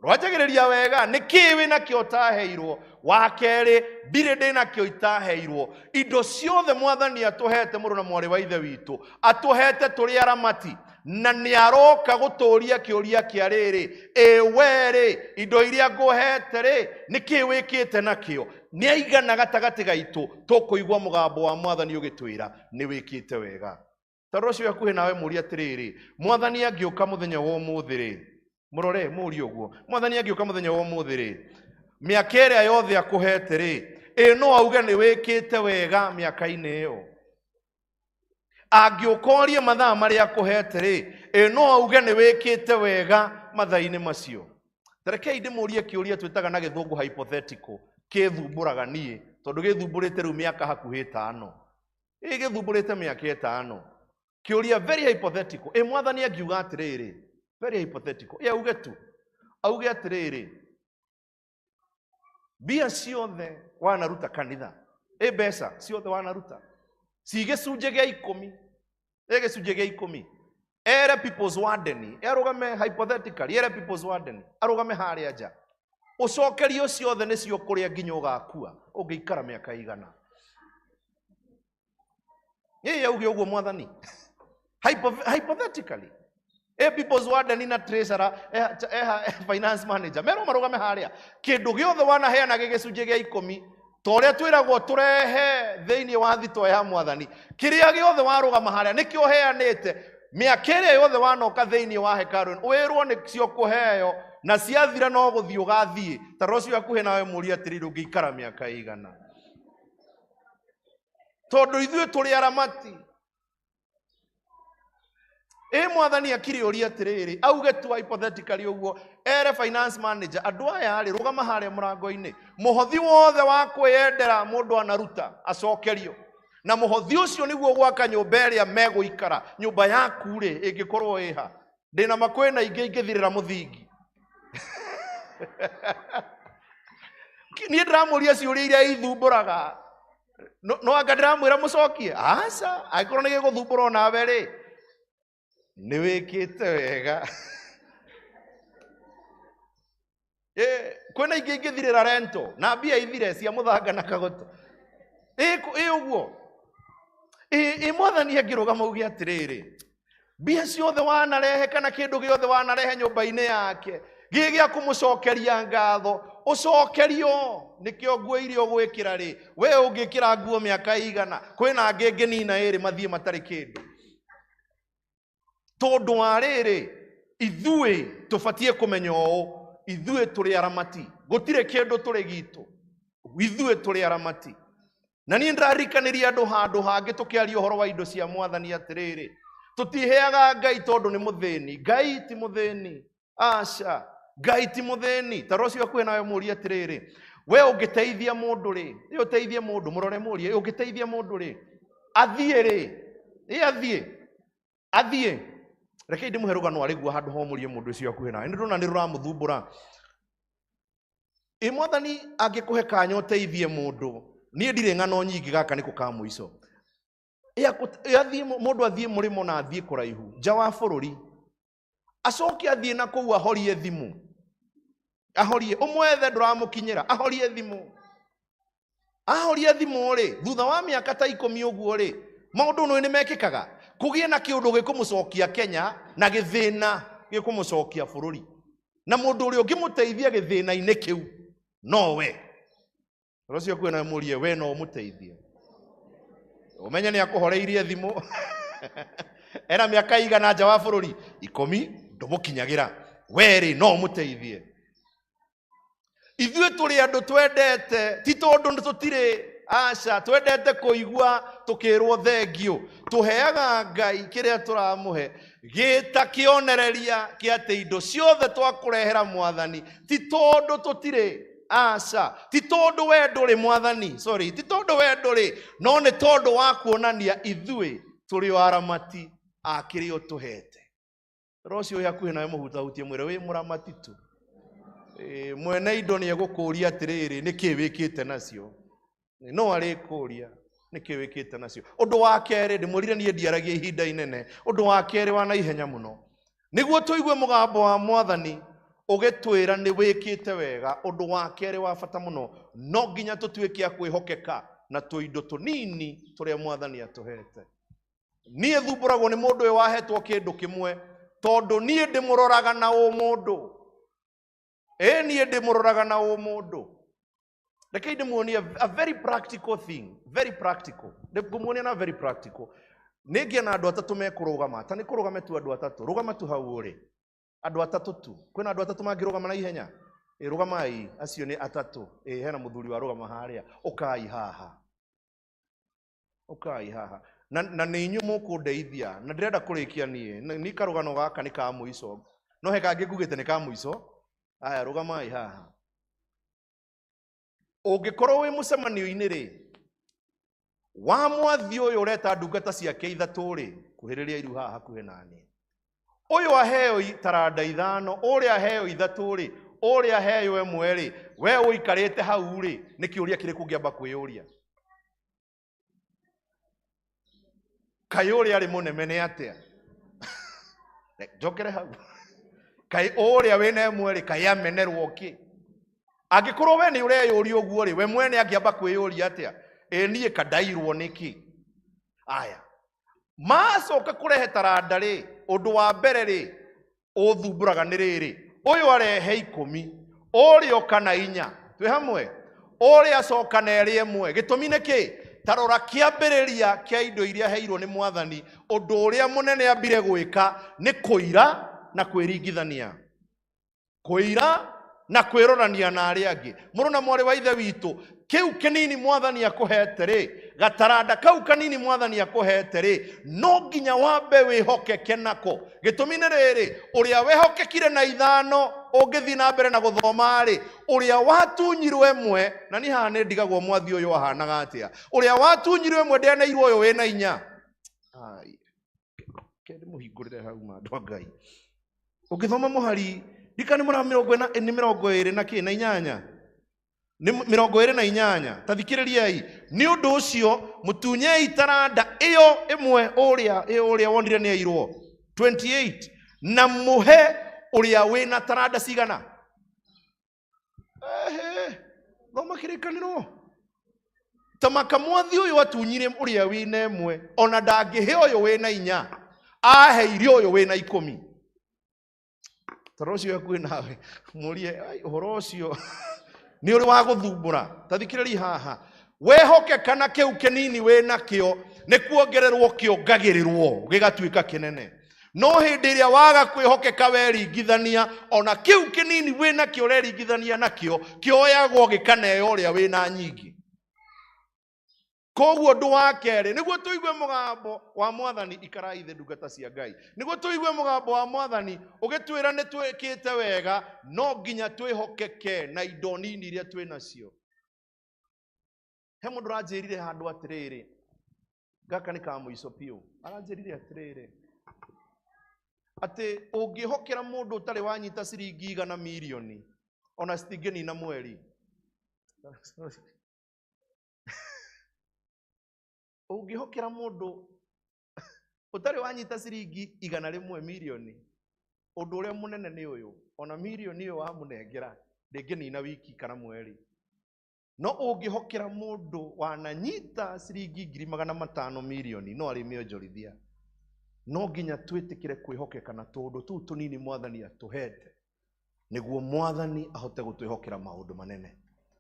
Rwanjagĩrĩria wega, nĩkĩ wĩnakĩo ũtaheirwo? Wa kerĩ, ndirĩ ndĩnakĩo itaheirwo. Indo ciothe mwathani atũhete, mũrũ na mwarĩ wa ithe witũ, atũhete tũrĩ aramati, na nĩ aroka gũtũria kĩũria kĩa rĩrĩ, ĩ we rĩ, indo iria ngũhete rĩ, nĩkĩ wĩkĩte nakĩo? Nĩ aigana gatagatĩ gaitũ tũkũigua mũgambo wa mwathani ũgĩtwĩra nĩ wĩkĩte wega. Tondũ ũcio hakuhĩ nawe mũũrie atĩrĩrĩ, mwathani angĩũka mũthenya wa ũmũthĩ rĩ, mũrore mũũrie ũguo, mwathani angĩũka mũthenya wa ũmũthĩ rĩ, mĩaka ĩrĩa yothe akũhete rĩ, ĩ no auge nĩ wĩkĩte wega mĩaka-inĩ ĩyo? Angĩũka orie mathaa marĩa akũhete rĩ, ĩ no auge nĩ wĩkĩte wega mathaa-inĩ macio? Tarekei ndĩmũrie kĩũria twĩtaga na gĩthũngũ hypothetical, kĩthumbũraga niĩ tondũ gĩthumbũrĩte rĩu mĩaka hakuhĩ ĩtano. Ĩ gĩthumbũrĩte mĩaka ĩtano. Kĩũria very hypothetical. Ĩ mwathani angiuga atĩrĩrĩ, very hypothetical. Ĩ auge tu, auge atĩrĩrĩ, mbia ciothe wanaruta kanitha, ĩ mbeca ciothe wanaruta, ci gĩcunjĩ gĩa ikũmi, ĩ gĩcunjĩ gĩa ikũmi, ere people's warden, arũgame hypothetically, ere people's warden, arũgame harĩa nja, ũcokerio ciothe nĩcio kũrĩa nginya ũgakua, ũngĩikara mĩaka igana. Ĩ auge ũguo mwathani. Hypothetically. Ĩ people's warden na treasurer, finance manager, merwo marũgame harĩa. Kĩndũ gĩothe wanaheana gĩ gĩcunjĩ gĩa ikũmi, ta ũrĩa twĩragwo tũrehe thĩinĩ wa thito ya mwathani, kĩrĩa gĩothe warũgama harĩa nĩkĩo ũheanĩte. Mĩaka ĩrĩa yothe wanoka thĩinĩ wa hekarũ, wĩrwo nĩcio kũheo, na ciathira no gũthiĩ ũgathiĩ. Ta rora ũcio hakuhĩ nawe mũũrie atĩrĩrĩ, ũngĩikara mĩaka ĩigana? Tondũ ithuĩ tũrĩ aramati. Ĩ mwathani akire ũria atĩrĩrĩ, auge tu hypothetically ũguo, ere finance manager, andũ aya rĩ, rũgama harĩa mũrango-inĩ, mũhothi wothe wa kwĩyendera mũndũ anaruta acokerio, na mũhothi ũcio nĩguo gwaka nyũmba ĩrĩa megũikara. Nyũmba yaku rĩ, ĩngĩkorwo ĩha? Ndĩna makwĩna ingĩ ingĩthirĩra mũthingi. Niĩ ndĩramũria ciũria iria ithumbũraga. No anga ndĩramwĩra mũcokie? Aca, angĩkorwo nĩ gĩgũthumbũra onawe rĩ, nĩ wĩkĩte wega. Kwĩna ingĩ ingĩthirĩra rento na mbia ithire cia mũthanga na kagoto. Ĩ ũguo. Ĩ mwathani angĩrũgama auge atĩrĩrĩ, mbia ciothe wanarehe kana kĩndũ gĩothe wanarehe nyũmba-inĩ yake gĩ gĩa kũmũcokeria ngatho, ũcokerio nĩkĩo nguo iria ũgwĩkĩra rĩ, we ũngĩkĩra nguo mĩaka igana, kwĩna angĩ ngĩnina ĩrĩ mathiĩ matarĩ kĩndũ. Tondũ wa rĩrĩ, ithuĩ tũbatiĩ kũmenya ũũ, ithuĩ tũrĩ aramati, gũtirĩ kĩndũ tũrĩ gitũ, ithuĩ tũrĩ aramati. Na niĩ ndĩraririkanĩria andũ handũ hangĩ tũkĩaria ũhoro wa indo cia mwathani atĩrĩrĩ, tũtiheaga Ngai tondũ nĩ mũthĩni. Ngai ti mũthĩni, aca, Ngai ti mũthĩni. Ta rora ũcio hakuhĩ nawe mũũrie atĩrĩrĩ, we ũngĩteithia mũndũ rĩ, ĩ ũteithie mũndũ, mũrore mũũrie, ĩ ũngĩteithia mũndũ rĩ, athiĩ rĩ, ĩ athiĩ, athiĩ. Rekei ndĩmũhe rũgano arĩguo handũ ha ũmũrie mũndũ ũcio hakuhĩ nawe. Nĩ ndĩrona nĩ rũramũthumbũra. Ĩ mwathani angĩkũhe kanya ũteithie mũndũ, niĩ ndirĩ ng'ano nyingĩ, gaka nĩko ka mũico. Ĩ athiĩ mũndũ athiĩ mũrĩmo na athiĩ kũraihu, nja wa bũrũri, acoke athiĩ na kũu ahorie thimũ, ahorie, ũmwethe ndũramũkinyĩra, ahorie thimũ. Ahorie thimũ rĩ, thutha wa mĩaka ta ikũmi ũguo rĩ, Maũndũ nĩ mekĩkaga. Kũgĩe na kĩũndũ gĩkũmũcokia Kenya na gĩthĩna gĩkũmũcokia bũrũri. Na mũndũ ũrĩa ũngĩmũteithia gĩthĩna-inĩ kĩu nowe. Ũcio kwĩna mũrie we no ũmũteithie. Ũmenye nĩ akũhoreirie thimũ. Ena mĩaka igana nja wa bũrũri 10 ndũmũkinyagĩra. We rĩ no ũmũteithie. Ithuĩ tũrĩ andũ twendete, ti tondũ tũtirĩ aca, twendete kũigua tũkĩrwo thengio. Tũheaga Ngai kĩrĩa tũramũhe gĩta kĩonereria kĩa atĩ indo ciothe twakũrehera mwathani, ti tondũ tũtirĩ aca, ti tondũ we ndũrĩ mwathani, sorry, ti tondũ we ndũrĩ, no nĩ tondũ wa kuonania ithuĩ tũrĩ o aramati a kĩrĩa ũtũhete. Rũciũ wĩ hakuhĩ nawe mũhutahutie mwĩre wĩ mũramati tu. Mwene indo nĩ egũkũria atĩrĩrĩ, nĩkĩ wĩkĩte nacio? No arĩkũria nĩkĩ wĩkĩte nacio. Ũndũ wa kerĩ, ndĩmwĩrire niĩ ndiaragia ihinda inene. Ũndũ wa kerĩ wa naihenya mũno, nĩguo tũigue mũgambo wa mwathani ũgĩtwĩra nĩ wĩkĩte wega. Ũndũ wa kerĩ wa bata mũno, no nginya tũtuĩke a kwĩhokeka na tũindo tũnini tũrĩa mwathani atũhete. Niĩ thumbũragwo nĩ mũndũ ũyũ wahetwo kĩndũ kĩmwe, tondũ niĩ ndĩmũroraga na ũmũndũ. Niĩ ndĩmũroraga na ũmũndũ. Reke ndĩmuonie a very practical thing, very practical. Ndĩmuonie na very practical. Nĩngĩa na andũ atatũ mekũrũgama, ta nĩ kũrũgame tu andũ atatũ. Rũgama tu hau ũrĩ. Andũ atatũ tu. Kwĩna andũ atatũ mangĩrũgama na ihenya? Rũgamai, acio nĩ atatũ. Hena mũthuri warũgama harĩa. Ũkai haha. Ũkai haha. Na nĩ inyuĩ mũkũndeithia. Na ndĩrenda kũrĩkia niĩ. Nĩ karũgano gaka nĩ ka mũico. No he kangĩ ngugĩte nĩ ka mũico. Aya, rũgamai haha. Ũngĩkorwo wĩ mũcemanio-inĩ rĩ, wa mwathi ũyũ ũreta ndungata ciake ithatũ rĩ, kuhĩrĩria iru haha hakuhĩ na niĩ. Ũyũ aheo taranda 5, ũrĩa aheo 3 rĩ, ũrĩa aheo 1 rĩ, we ũikarĩte hau rĩ, nĩ kĩũria kĩrĩkũ ũngĩamba kwĩyũria? Kaĩ ũrĩa arĩ mũnemene atĩa? Njokere hau. Kaĩ ũrĩa wĩna 1 rĩ, kaĩ amenerwo kĩ? Angĩkorwo we nĩ ũreyũria ũguo rĩ, we mwene angĩamba kwĩyũria atĩa? Niĩ kandairwo nĩkĩ? Aya. Macoka kũrehe taranda rĩ, ũndũ wa mbere rĩ, ũthumbũraga nĩ rĩrĩ, ũyũ arehe 10, ũrĩa oka na 4, twĩ hamwe? Ũrĩa acoka na 2 1. Gĩtũmi nĩ kĩ? Ta rora kĩambĩrĩria kĩa indo iria aheirwo nĩ mwathani, ũndũ ũrĩa mũnene ambire gwĩka nĩ kũira na kwĩringithania. Kũira na kwĩrorania na arĩa angĩ. Mũrũ na mwarĩ wa ithe witũ, kĩu kĩnini mwathani akũhete rĩ, gataranda kau kanini mwathani akũhete rĩ, no nginya wambe wĩhokeke nako. Gĩtũmi nĩ rĩrĩ, ũrĩa wehokekire na 5 ũngĩthiĩ na mbere na gũthoma rĩ, ũrĩa watunyirwo 1, na niĩ haha nĩ ndigagwo mwathi ũyũ ahanaga atĩa, ũrĩa watunyirwo 1 ndeaneirwo ũyũ wĩna 4. Ai, ke ndĩmũhingũrĩre hau ma andũ a Ngai. Ũngĩthoma mũhari, ndikane mũra mĩrongo ĩna, nĩ mĩrongo ĩrĩ na kĩ, na inyanya. Nĩ mĩrongo ĩrĩ na inyanya. Ta thikĩrĩriai. Nĩ ũndũ ũcio, mũtunyei taranda ĩyo ĩmwe ũrĩa, ĩyo ũrĩa wonire nĩ airwo. 28. Na mũhe ũrĩa wĩna taranda cigana? Ehe, thoma kĩrĩkanĩro. Ta maka mwathi ũyũ atunyire ũrĩa wĩna 1, ona ndangĩhe ũyũ wĩna 4, aheire ũyũ wĩna 10. Tondũ ũcio hakuhĩ nawe, mũrie, ai, ũhoro ũcio nĩ ũrĩ wa gũthumbũra. Ta thikĩrĩria haha. Wehokeka na kĩu kĩnini wĩna kĩo, nĩ kuongererwo kĩongagĩrĩrwo, gĩgatuĩka kĩnene. No hĩndĩ ĩrĩa waga kwĩhokeka weringithania, ona kĩu kĩnini wĩna kĩo ũreringithania nakĩo, kĩoyagwo gĩkaneo ũrĩa wĩna nyingĩ. Koguo ũndũ wa kerĩ, nĩguo tũigue mũgambo wa mwathani, ikarai thĩ ndungata cia Ngai. Nĩguo tũigue mũgambo wa mwathani, ũgĩtwĩra nĩ twĩkĩte wega, no nginya twĩhokeke na indo nini iria twĩ nacio. He mũndũ ũranjĩrire handũ atĩrĩrĩ, gaka nĩ ka mũico biũ. Aranjĩrire atĩrĩrĩ, atĩ ũngĩhokera mũndũ ũtarĩ wanyita ciringi 100 mirioni, ona citingĩnina mweri. Ũngĩhokera mũndũ ũtarĩ wanyita ciringi 100 mirioni, ũndũ ũrĩa mũnene nĩ ũyũ, ona mirioni ĩyo wamũnengera ndĩngĩnina wiki kana mweri. No ũngĩhokera mũndũ wananyita ciringi 500,000 mirioni no arĩmĩonjorithia. No nginya twĩtĩkĩre kwĩhokeka na tũũndũ tũu tũnini mwathani atũhete nĩguo mwathani ahote gũtwĩhokera maũndũ manene.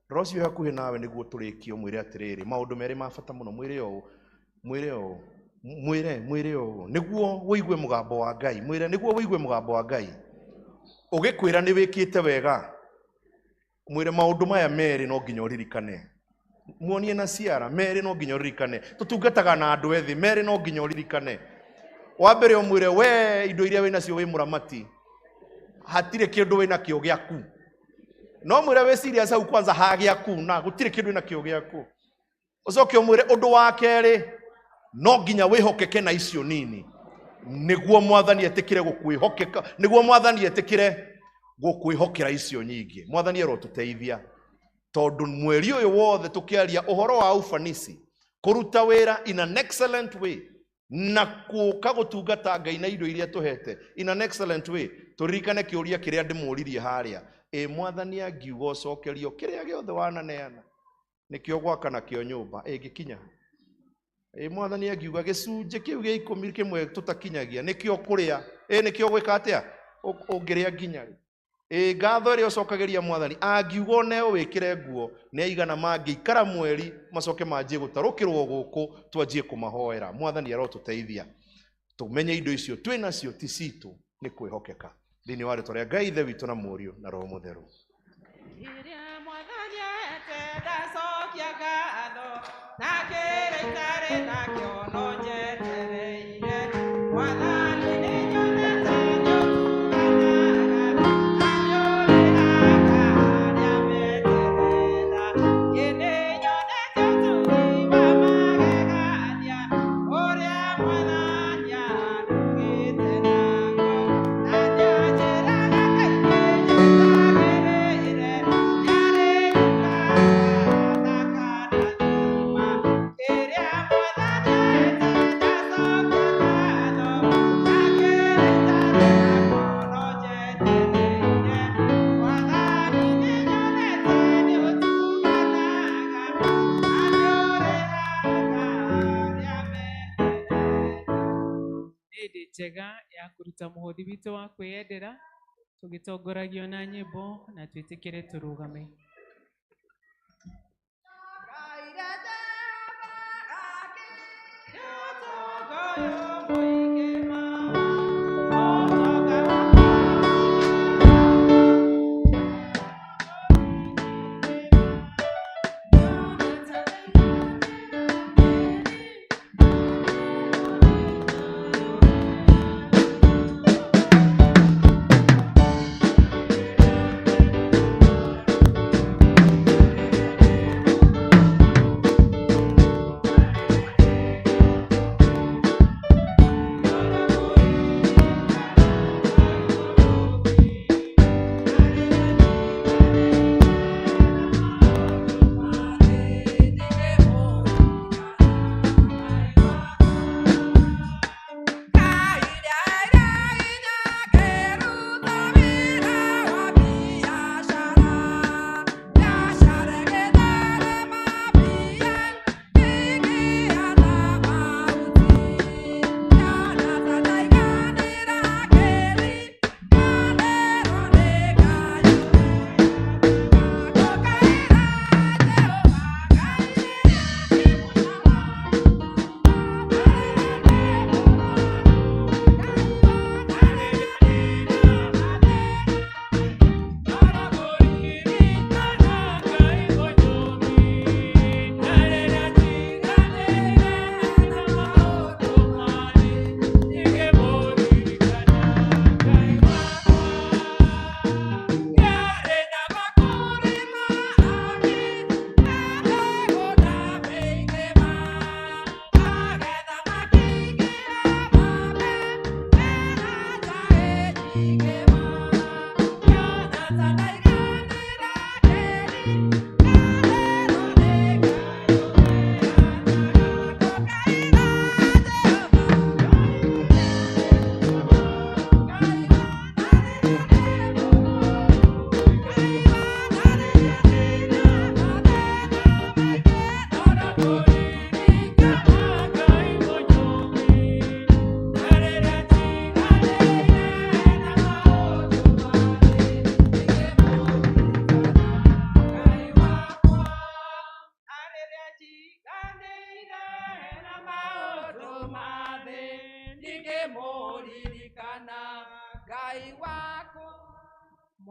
Rora ũcio hakuhĩ nawe nĩguo tũrĩkie ũmwĩre atĩrĩrĩ, maũndũ merĩ ma bata mũno, mwĩre ũũ, mwĩre ũũ, mwĩre, mwĩre ũũ, nĩguo ũigue mũgambo wa Ngai, mwĩre nĩguo ũigue mũgambo wa Ngai. Ũgĩkwĩra nĩ wĩkĩte wega, mwĩre maũndũ maya merĩ no nginya ũririkane. Muonie na ciara, merĩ no nginya ũririkane. Tũtungataga na andũ ethĩ, merĩ no nginya ũririkane. Wa mbere ũmwĩre we indo iria wĩnacio wĩ mũramati, hatirĩ kĩndũ wĩnakĩo gĩaku. No mwĩre wĩ serious hau kwanza ha gĩaku na gũtirĩ kĩndũ wĩnakĩo gĩaku. Ũcoke ũmwĩre ũndũ wa kerĩ, no nginya wĩhokeke na icio nini nĩguo mwathani etĩkĩre gũkwĩhokeka, nĩguo mwathani etĩkĩre gũkwĩhokera icio nyingĩ. Mwathani arotũteithia tondũ mweri ũyũ wothe tũkĩaria ũhoro wa ufanisi, kũruta wĩra in an excellent way na kũka gũtungata Ngai na indo iria tũhete in an excellent way. Tũririkane kĩũria kĩrĩa ndĩmũririe harĩa, ĩ mwathani angiuga ũcokerio kĩrĩa gĩothe wananeana nĩkĩo gwaka nakĩo nyũmba ĩngĩkinya? Ĩ mwathani angiuga gĩcunjĩ kĩu gĩa ikũmi kĩmwe tũtakinyagia nĩkĩo kũrĩa, ĩ nĩkĩo gwĩka atĩa ũngĩrĩa nginya rĩ? Ĩ ngatho ĩrĩa ũcokagĩria mwathani angiuga oneo wĩkĩre nguo nĩ aigana mangĩikara mweri macoke manjie gũtarũkĩrwo gũkũ twanjie kũmahoera. Mwathani arotũteithia tũmenye indo icio twĩ nacio ti citũ nĩ kwĩhokeka. Thĩinĩ wa rĩtwa rĩa Ngai Ithe witũ na Mũriũ na Roho Mũtheru. Iria mwathani ahete ndacokia ngatho na kĩrĩa itarĩ nakĩo no njetereire. Mwathani nĩnyonete nĩũtuganaga na nĩũrĩhaga arĩa meterera. Ĩ nĩnyonete ũtugi wa magegania ũrĩa mwathani andugĩte naguo. Na nĩanjĩraga kaingĩ njetagĩrĩre nĩarĩndugaga na akandathima. Kĩrĩa mwathani ahete ndacokia ngatho na kĩrĩa itarĩ nakĩo no njetereire. Mwathani nĩnyonete nĩũtuganaga na nĩũrĩhaga arĩa meterera. Hĩndĩ njega ya kũruta mũhothi witũ wa kwĩyendera tũgĩtongoragio na nyĩmbo na twĩtĩkĩre tũrũgame.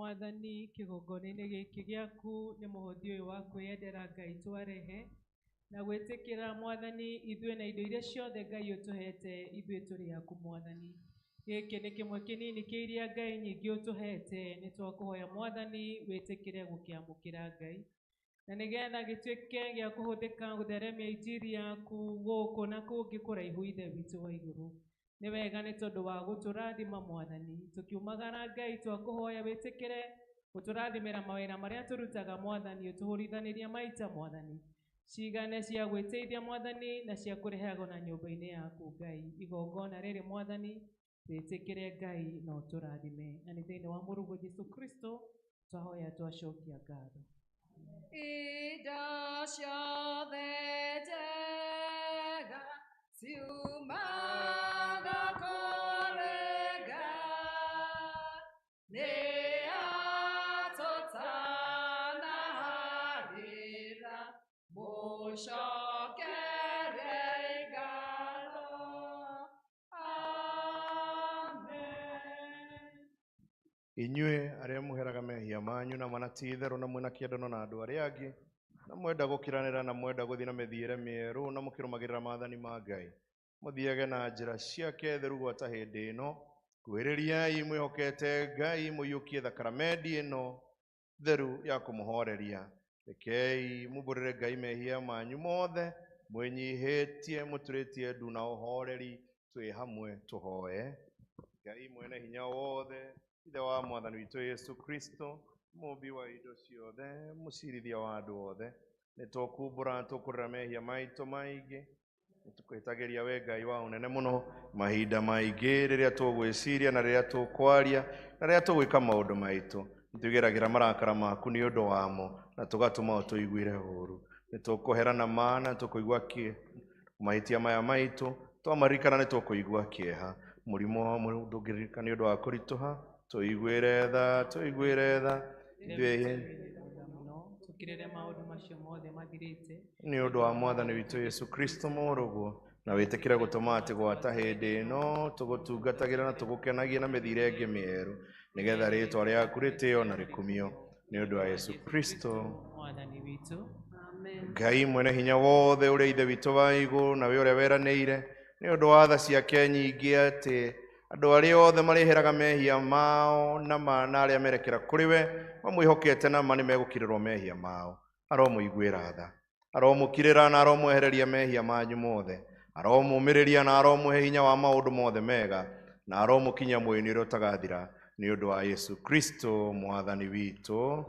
Mwathani kĩgongona-inĩ gĩkĩ gĩaku nĩ mũhothi ũyũ wa kwĩyendera Ngai twarehe na gwĩtĩkĩra Mwathani ithuĩ na indo iria ciothe Ngai ũtũhete ithuĩ tũrĩ aku Mwathani. Gĩkĩ nĩ kĩmwe kĩnini kĩa iria Ngai nyingĩ ũtũhete, nĩ twakũhoya Mwathani wĩtĩkĩre gũkĩamũkĩra Ngai, na nĩgetha gĩtuĩke gĩa kũhũthĩka gũtheremia injiri yaku gũkũ na kũngĩ kũraihu Ithe witũ wa igũrũ. Nĩ wega nĩ tondũ wa gũtũrathima Mwathani. Tũkiumagara Ngai twakũhoya wĩtĩkĩre gũtũrathimĩra mawĩra marĩa tũrutaga Mwathani, ũtũhũrithanĩrie maita Mwathani, cigane cia gwĩteithia Mwathani na cia kũrehaga na nyũmba-inĩ yaku Ngai. Igongona rĩrĩ Mwathani wĩtĩkĩre Ngai na ũtũrathime, na nĩ thĩinĩ wa Mũrũguo Jesũ Kristo twahoya twacokia ngatho. Indo ciothe njega ciumaga kũrĩ Ngai, nĩ atũtanahagĩra, mũcokerei ngatho. Amen. Inyuĩ arĩa mũheraga mehia manyu na mana ti itherũ na mwĩna kĩendano na andũ arĩa angĩ, na mwenda gũkiranĩra na mwenda gũthiĩ na mĩthiĩre mĩerũ na mũkĩrũmagĩrĩra maathani ma Ngai, mũthiage na njĩra ciake theru gwata hĩndĩ ĩno. Kuhĩrĩriai mwĩhokete Ngai, mũiyũkie thakaramendi ĩno theru ya kũmũhoreria. Rekei mumbũrĩre Ngai mehia manyu mothe, mwĩnyihĩtie mũturĩtie ndu na ũhoreri, twĩ hamwe tũhoe. Ngai mwene hinya wothe, Ithe wa Mwathani witũ Yesu Kristo, mũmbi wa indo ciothe, mũcirithia wa andũ othe, nĩ tũkumbũra tũkũrĩra mehia maitũ maingĩ, nĩ tũkwĩtagĩria we Ngai wa ũnene mũno mahinda maingĩ rĩrĩa tũgwĩciria na rĩrĩa tũkwaria na rĩrĩa tũgwĩka maũndũ maitũ. Nĩ twĩgeragĩra marakara maku nĩ ũndũ wamo na tũgatũma ũtũiguĩre ũũru. Nĩ tũkũherana ma na tũkũigua mahĩtia maya maitũ, twamaririkana nĩ tũkũigua kĩeha. Mũrimũ wa ndũngĩririkana nĩ ũndũ wa kũritũha, tũiguĩre tha, tũiguĩre tha ithuĩ tũkirĩre maũndũ macio mothe mathirĩte nĩ ũndũ wa Mwathani witũ Yesu Kristo mũrũguo, na wĩtĩkĩre gũtũma atĩ gwata hĩndĩ ĩno tũgũtungatagĩra na tũgũkenagie na mĩthiĩre ĩngĩ mĩerũ, nĩgetha rĩĩtwa rĩaku rĩtĩo na rĩkumio nĩ ũndũ wa Yesu Kristo Mwathani witũ. Ngai mwene hinya wothe, ũrĩa Ithe witũ wa igũrũ na we ũrĩa weranĩire nĩ ũndũ wa tha ciake nyingĩ atĩ andũ arĩa othe marĩheraga mehia mao na ma na arĩa merekera kũrĩ we mamwĩhokete na ma nĩ megũkirĩrwo mehia mao. Aromũiguĩra tha, aromũkirĩra na aromwehereria mehia manyu mothe, aromũmĩrĩria na aromũhe hinya wa maũndũ mothe mega, na aromũkinyia muoyo-inĩ ũrĩa ũtagathira nĩ ũndũ wa Yesu Kristo Mwathani witũ.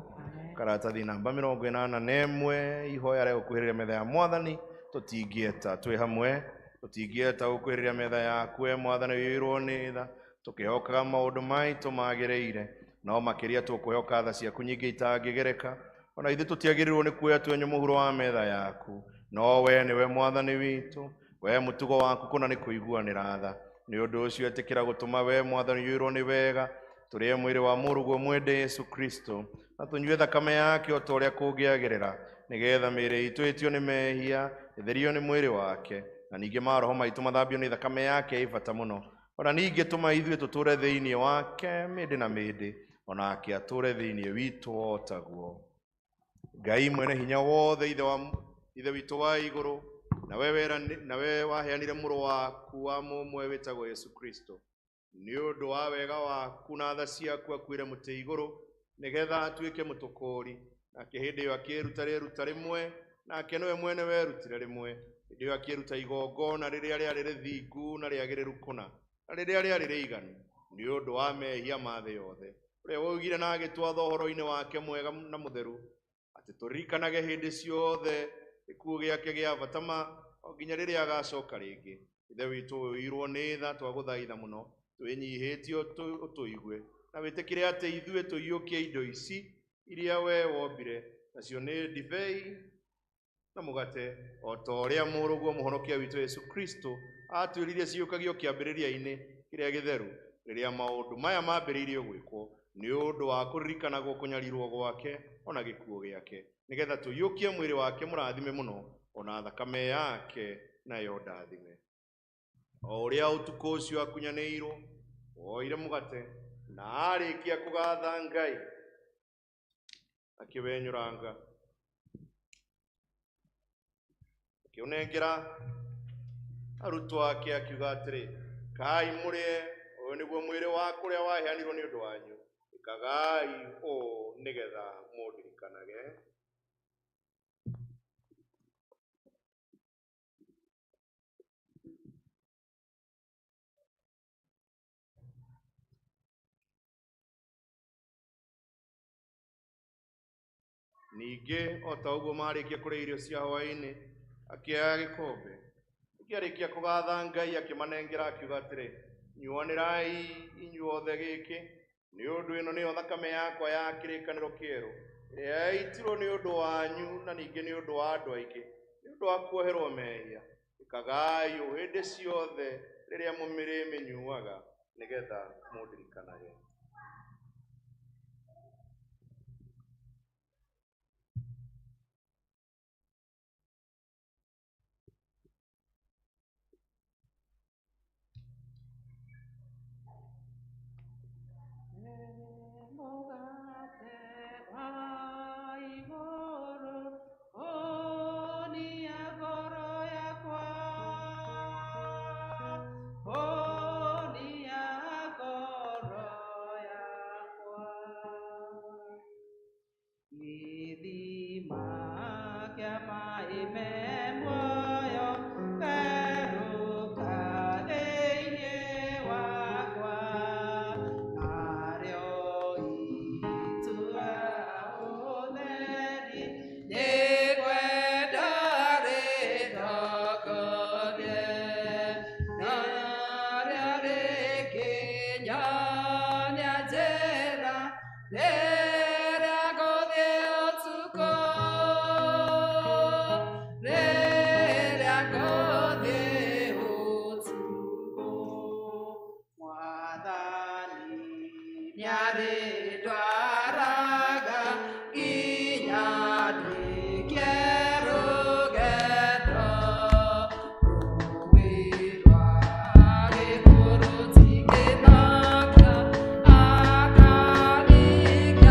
Karatathi namba 81, ihoya rĩa gũkuhĩrĩria metha ya Mwathani. Tũtingĩeta twĩ hamwe, tũtingĩeta gũkuhĩrĩria metha yaku we Mwathani ũiyũirwo nĩ tha, tũkĩhokaga maũndũ maitũ magĩrĩire, no makĩria tũkwĩhoka tha ciaku nyingĩ itangĩgereka. Ona ithuĩ tũtiagĩrĩirwo nĩ kuoya twenyũ mũhuro wa metha yaku, no we nĩwe Mwathani witũ, we mũtugo waku kũna nĩ kũiguanĩra tha. Nĩ ũndũ ũcio ĩtĩkĩra gũtũma we Mwathani ũiyũirwo nĩ wega, tũrĩe mwĩrĩ wa mũrũguo mwende Yesu Kristo, na tũnyue thakame yake o ta ũrĩa kũngĩagĩrĩra, nĩgetha mĩĩrĩ itũ ĩtio nĩ mehia, ĩtherio nĩ mwĩrĩ wake, na ningĩ maroho maitũ mathambio nĩ thakame yake ĩ bata mũno. Ona ningĩ tũma ithuĩ tũtũũre thĩinĩ wake mĩndĩ na mĩndĩ, onake atũũre thĩinĩ witũ o taguo. Ngai mwene hinya wothe, Ithe witũ wa igũrũ, na we waheanire mũrũ waku wa mũmwe wĩtagwo Yesu Kristo, nĩ ũndũ wa wega waku na tha ciaku akuĩre mũtĩ igũrũ, nĩgetha atuĩke mũtũkũũri. Nake hĩndĩ ĩyo akĩĩruta rĩruta rĩmwe, nake nĩwe mwene werutire rĩmwe. Hĩndĩ ĩyo akĩruta igongona rĩrĩa rĩarĩ rĩthingu na rĩagĩrĩru kũna, na rĩrĩa rĩarĩ rĩiganu nĩ ũndũ wa mehia ma thĩ yothe, ũrĩa woigire na agĩtwatha ũhoro-inĩ wake mwega na mũtheru, atĩ tũririkanage hĩndĩ ciothe gĩkuũ gĩake gĩa bata ma o nginya rĩrĩa agacoka rĩngĩ. Ithe witũ ũiyũirwo nĩ tha, twagũthaitha mũno, twĩnyihĩtie ũtũigue, na wĩtĩkĩre atĩ ithuĩ tũiyũkie indo ici iria we wombire, nacio nĩ ndibei na mũgate, o ta ũrĩa mũrũguo mũhonokia witũ Yesu Kristo atwĩrire ciyũkagio kĩambĩrĩria-inĩ kĩrĩa gĩtheru, rĩrĩa maũndũ maya mambĩrĩirio gwĩkwo nĩ ũndũ wa kũririkanagwo kũnyarirwo gwake ona gĩkuũ gĩake, nĩgetha tũiyũkie mwĩrĩ wake mũrathime mũno, ona thakame yake nayo ndathime. O ũrĩa ũtukũ ũcio akunyanĩirwo, woire mũgate na arĩkia kũgatha Ngai, Akĩwenyũranga, akĩũnengera arutwo ake, akiuga atĩrĩ, "Kai mũrĩe, ũyũ nĩguo mwĩrĩ wakwa ũrĩa waheanirwo nĩ ũndũ wanyu. Ĩkagai ũũ nĩgetha mũndirikanage." Ningĩ o ta ũguo marĩkia kũrĩa irio cia hwaĩ-inĩ, akĩoya gĩkombe, akĩarĩkia kũgatha Ngai, akĩmanengera, akiuga atĩrĩ, "Nyuanĩrai inyuothe gĩkĩ, nĩ ũndũ ĩno nĩyo thakame yakwa ya kĩrĩkanĩro kĩerũ, ĩrĩa yaitirwo nĩ ũndũ wanyu na ningĩ nĩ ũndũ wa andũ aingĩ, nĩ ũndũ wa kuoherwo mehia. Ĩkagai ũũ hĩndĩ ciothe rĩrĩa mũrĩmĩnyuaga, nĩgetha mũndirikanage." Mũgate wa igũrũ, hũnia ngoro yakwa, hũnia ngoro yakwa. Gĩthima kĩa maĩ me muoyo, therũka thĩinĩ wakwa, narĩo itua ũtheri nĩngwenda rĩtongorie, narĩo rĩkĩnyonia njĩra rĩrĩa ngũthiĩ ũtukũ, rĩrĩa ngũthiĩ ũtukũ. Mwathani nĩarĩndwaraga nginya ndĩkie rũgendo, rũĩ rwa gĩkuũ rũtingĩthaka, akaringa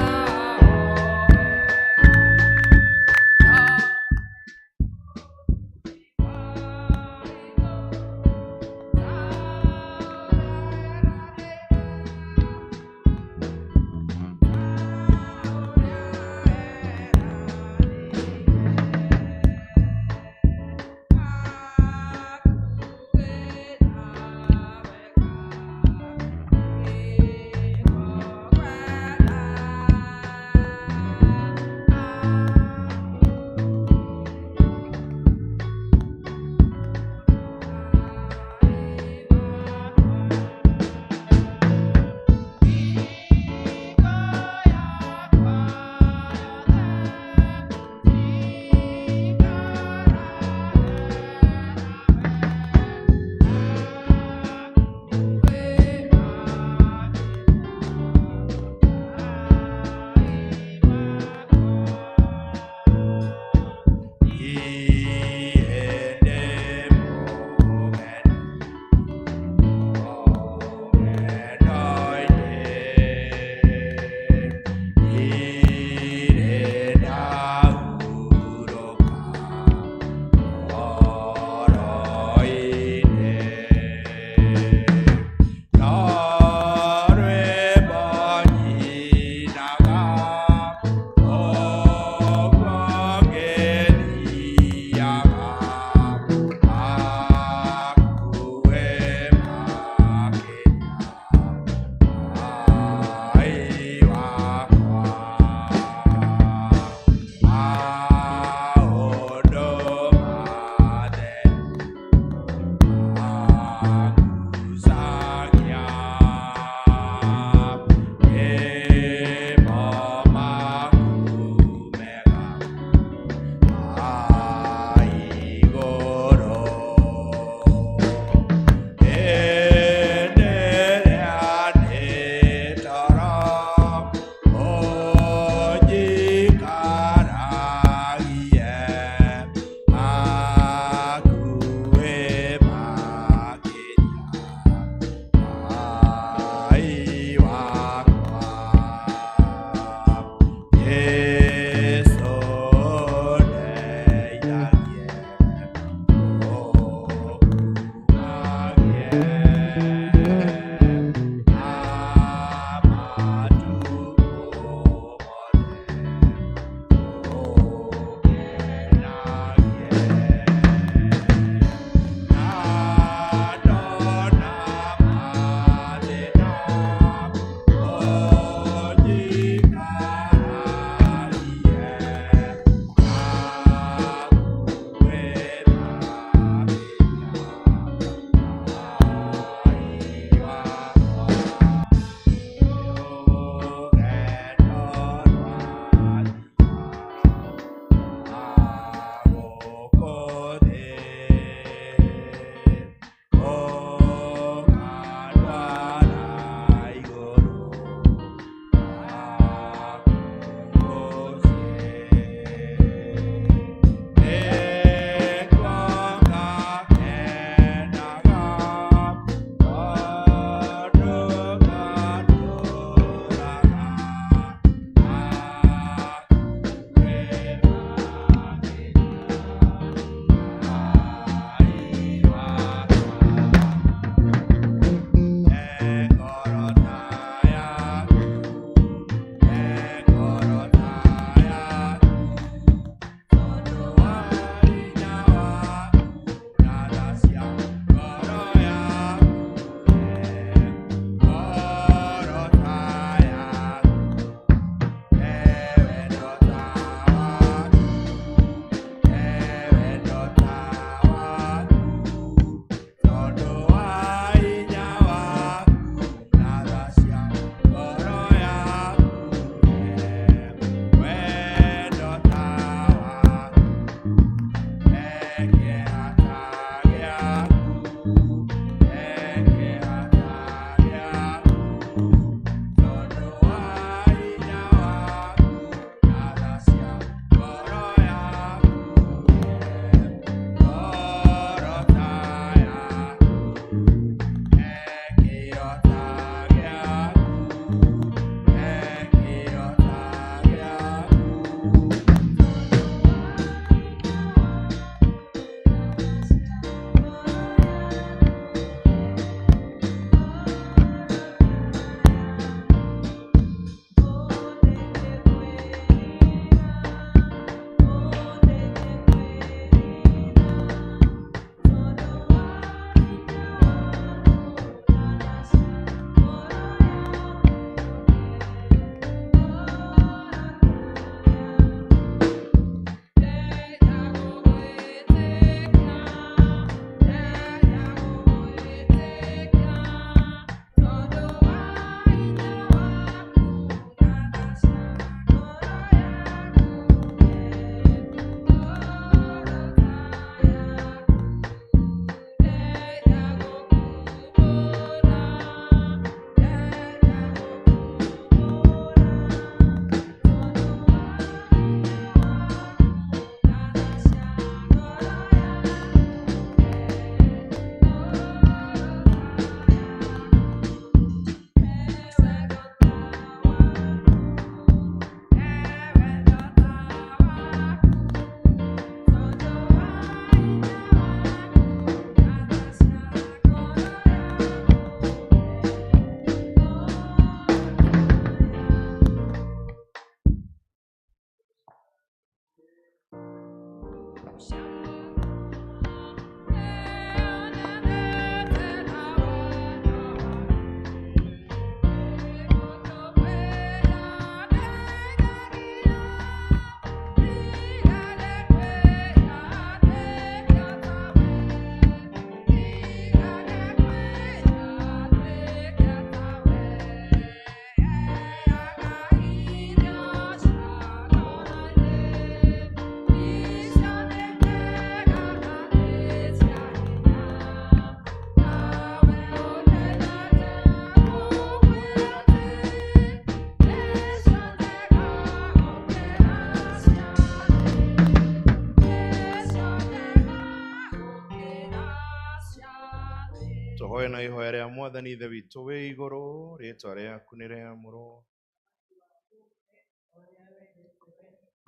Tũhoe na ihoya rĩa Mwathani Ithe witũ wĩ igũrũ, rĩtwa rĩaku nĩ rĩamũrwo.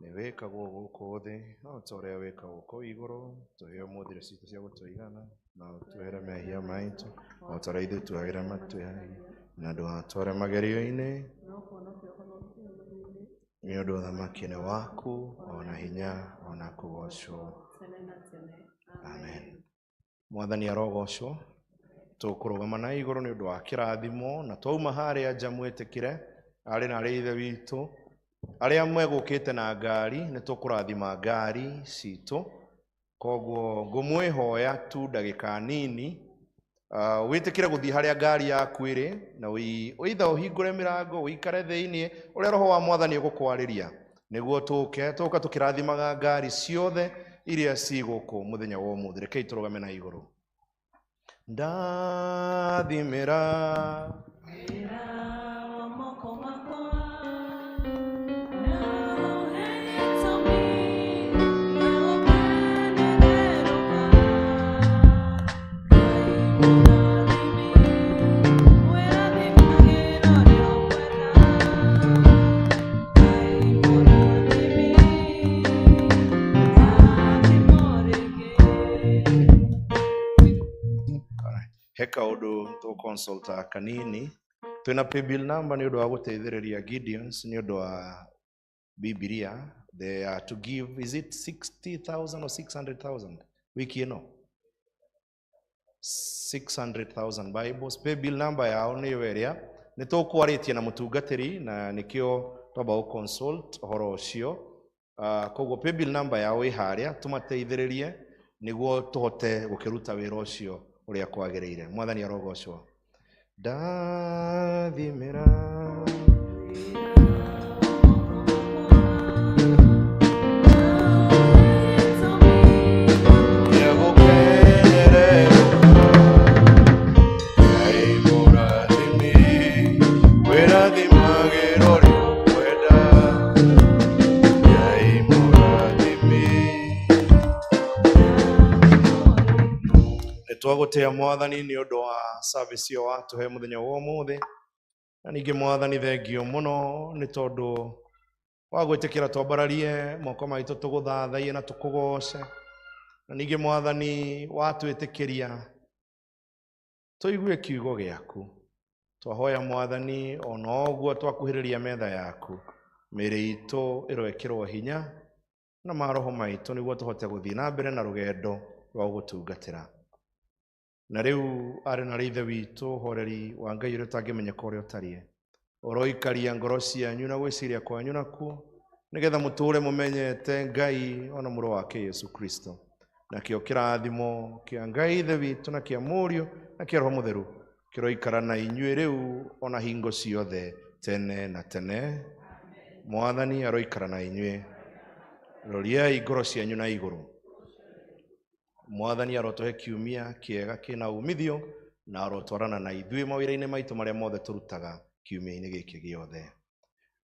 Nĩ wĩkagwo gũkũ thĩ no ta ũrĩa wĩkagwo kũu igũrũ. Tũhe ũmũthĩ irio citũ cia gũtũigana, na ũtuohere mehia maitũ o ta ũrĩa ithuĩ tuohagĩra matwĩhagia, na ndũgatware magerio-inĩ, nĩ ũndũ ũthamaki nĩ waku, ona hinya, ona kũgocwo. Amen. Mwathani arogocwo. Tũkũrũgama na igũrũ nĩ ũndũ wa kĩrathimo, na twauma harĩa nja mwĩtĩkĩre arĩ na arĩ ithe witũ arĩa megũkĩte na ngari, nĩ tũkũrathima ngari citũ. Koguo ngũmwĩhoya tu ndagĩka nini, wĩtĩkĩre gũthiĩ harĩa ngari yaku ĩrĩ, na either ũhingũre mĩrango, ũikare thĩiniĩ, ũrĩa roho wa Mwathani ũgũkwarĩria, nĩguo tũke tũka tũkĩrathimaga ngari ciothe iria ci gũkũ mũthenya wa ũmũthĩ. Rekei tũrũgame na igũrũ. Ndathimĩra he kaundu tũconsulta kanini. Twĩna paybill number nĩ ũndũ wa gũteithĩrĩria Gideons nĩ ũndũ wa Bibilia. They are to give, is it 60,000 or 600,000 wiki ĩno? 600,000 Bibles. Paybill number yao nĩyo ĩrĩa nĩ tũkwarĩtie na mũtungatĩri, na nĩkĩo twamba gũconsult ũhoro ũcio. Koguo paybill number yao ĩ harĩa, tũmateithĩrĩrie nĩguo tũhote gũkĩruta wĩra ũcio ũrĩa kwagĩrĩire. Mwathani arogocwo. Ndathimĩra twagũtĩa Mwathani nĩ ũndũ wa service ĩyo watũhe mũthenya wa ũmũthĩ, na ningĩ Mwathani thengio mũno nĩ tondũ wa gwĩtĩkĩra twambararie moko maitũ tũgũthathaiye na tũkũgoce, na ningĩ Mwathani watwĩtĩkĩria tũigue kiugo gĩaku. Twahoya Mwathani ona ũguo twakuhĩrĩria metha yaku, mĩĩrĩ itũ ĩroĩkĩrwo hinya na maroho maitũ nĩguo tũhote gũthiĩ na mbere na rũgendo rwa gũgũtungatĩra. Na rĩu arĩ na ithe witũ ũhoreri wa Ngai ũrĩa ũtangĩmenyeka ũrĩa ũtariĩ, ũroikaria ngoro cianyu na gwĩciria kwanyu nakuo, nĩgetha mũtũũre mũmenyete Ngai ona mũrũ wake Yesu Kristo. Nakĩo kĩrathimo kĩa Ngai ithe witũ na kĩa Mũriũ na kĩa Roho Mũtheru kĩroikara na inyuĩ rĩu ona hingo ciothe tene na tene. Mwathani aroikara na inyuĩ. Roriai ngoro cianyu na igũrũ. Mwathani arotũhe kiumia kĩega kĩna umithio, na arotwarana na ithuĩ mawĩra-inĩ maitũ marĩa mothe tũrutaga kiumia-inĩ gĩkĩ gĩothe.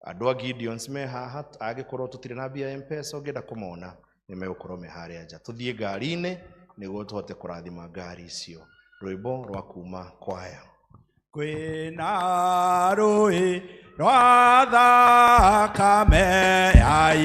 Andũ a Gideons me haha, angĩkorwo tũtirĩ na mbia M-Pesa ũngĩenda kũmona nĩ megũkorwo me harĩa nja. Tũthiĩ ngari-inĩ nĩguo tũhote kũrathima ngari icio. Rwĩmbo rwa kuma kwaya. Kwĩna rũĩ rwa thakame ya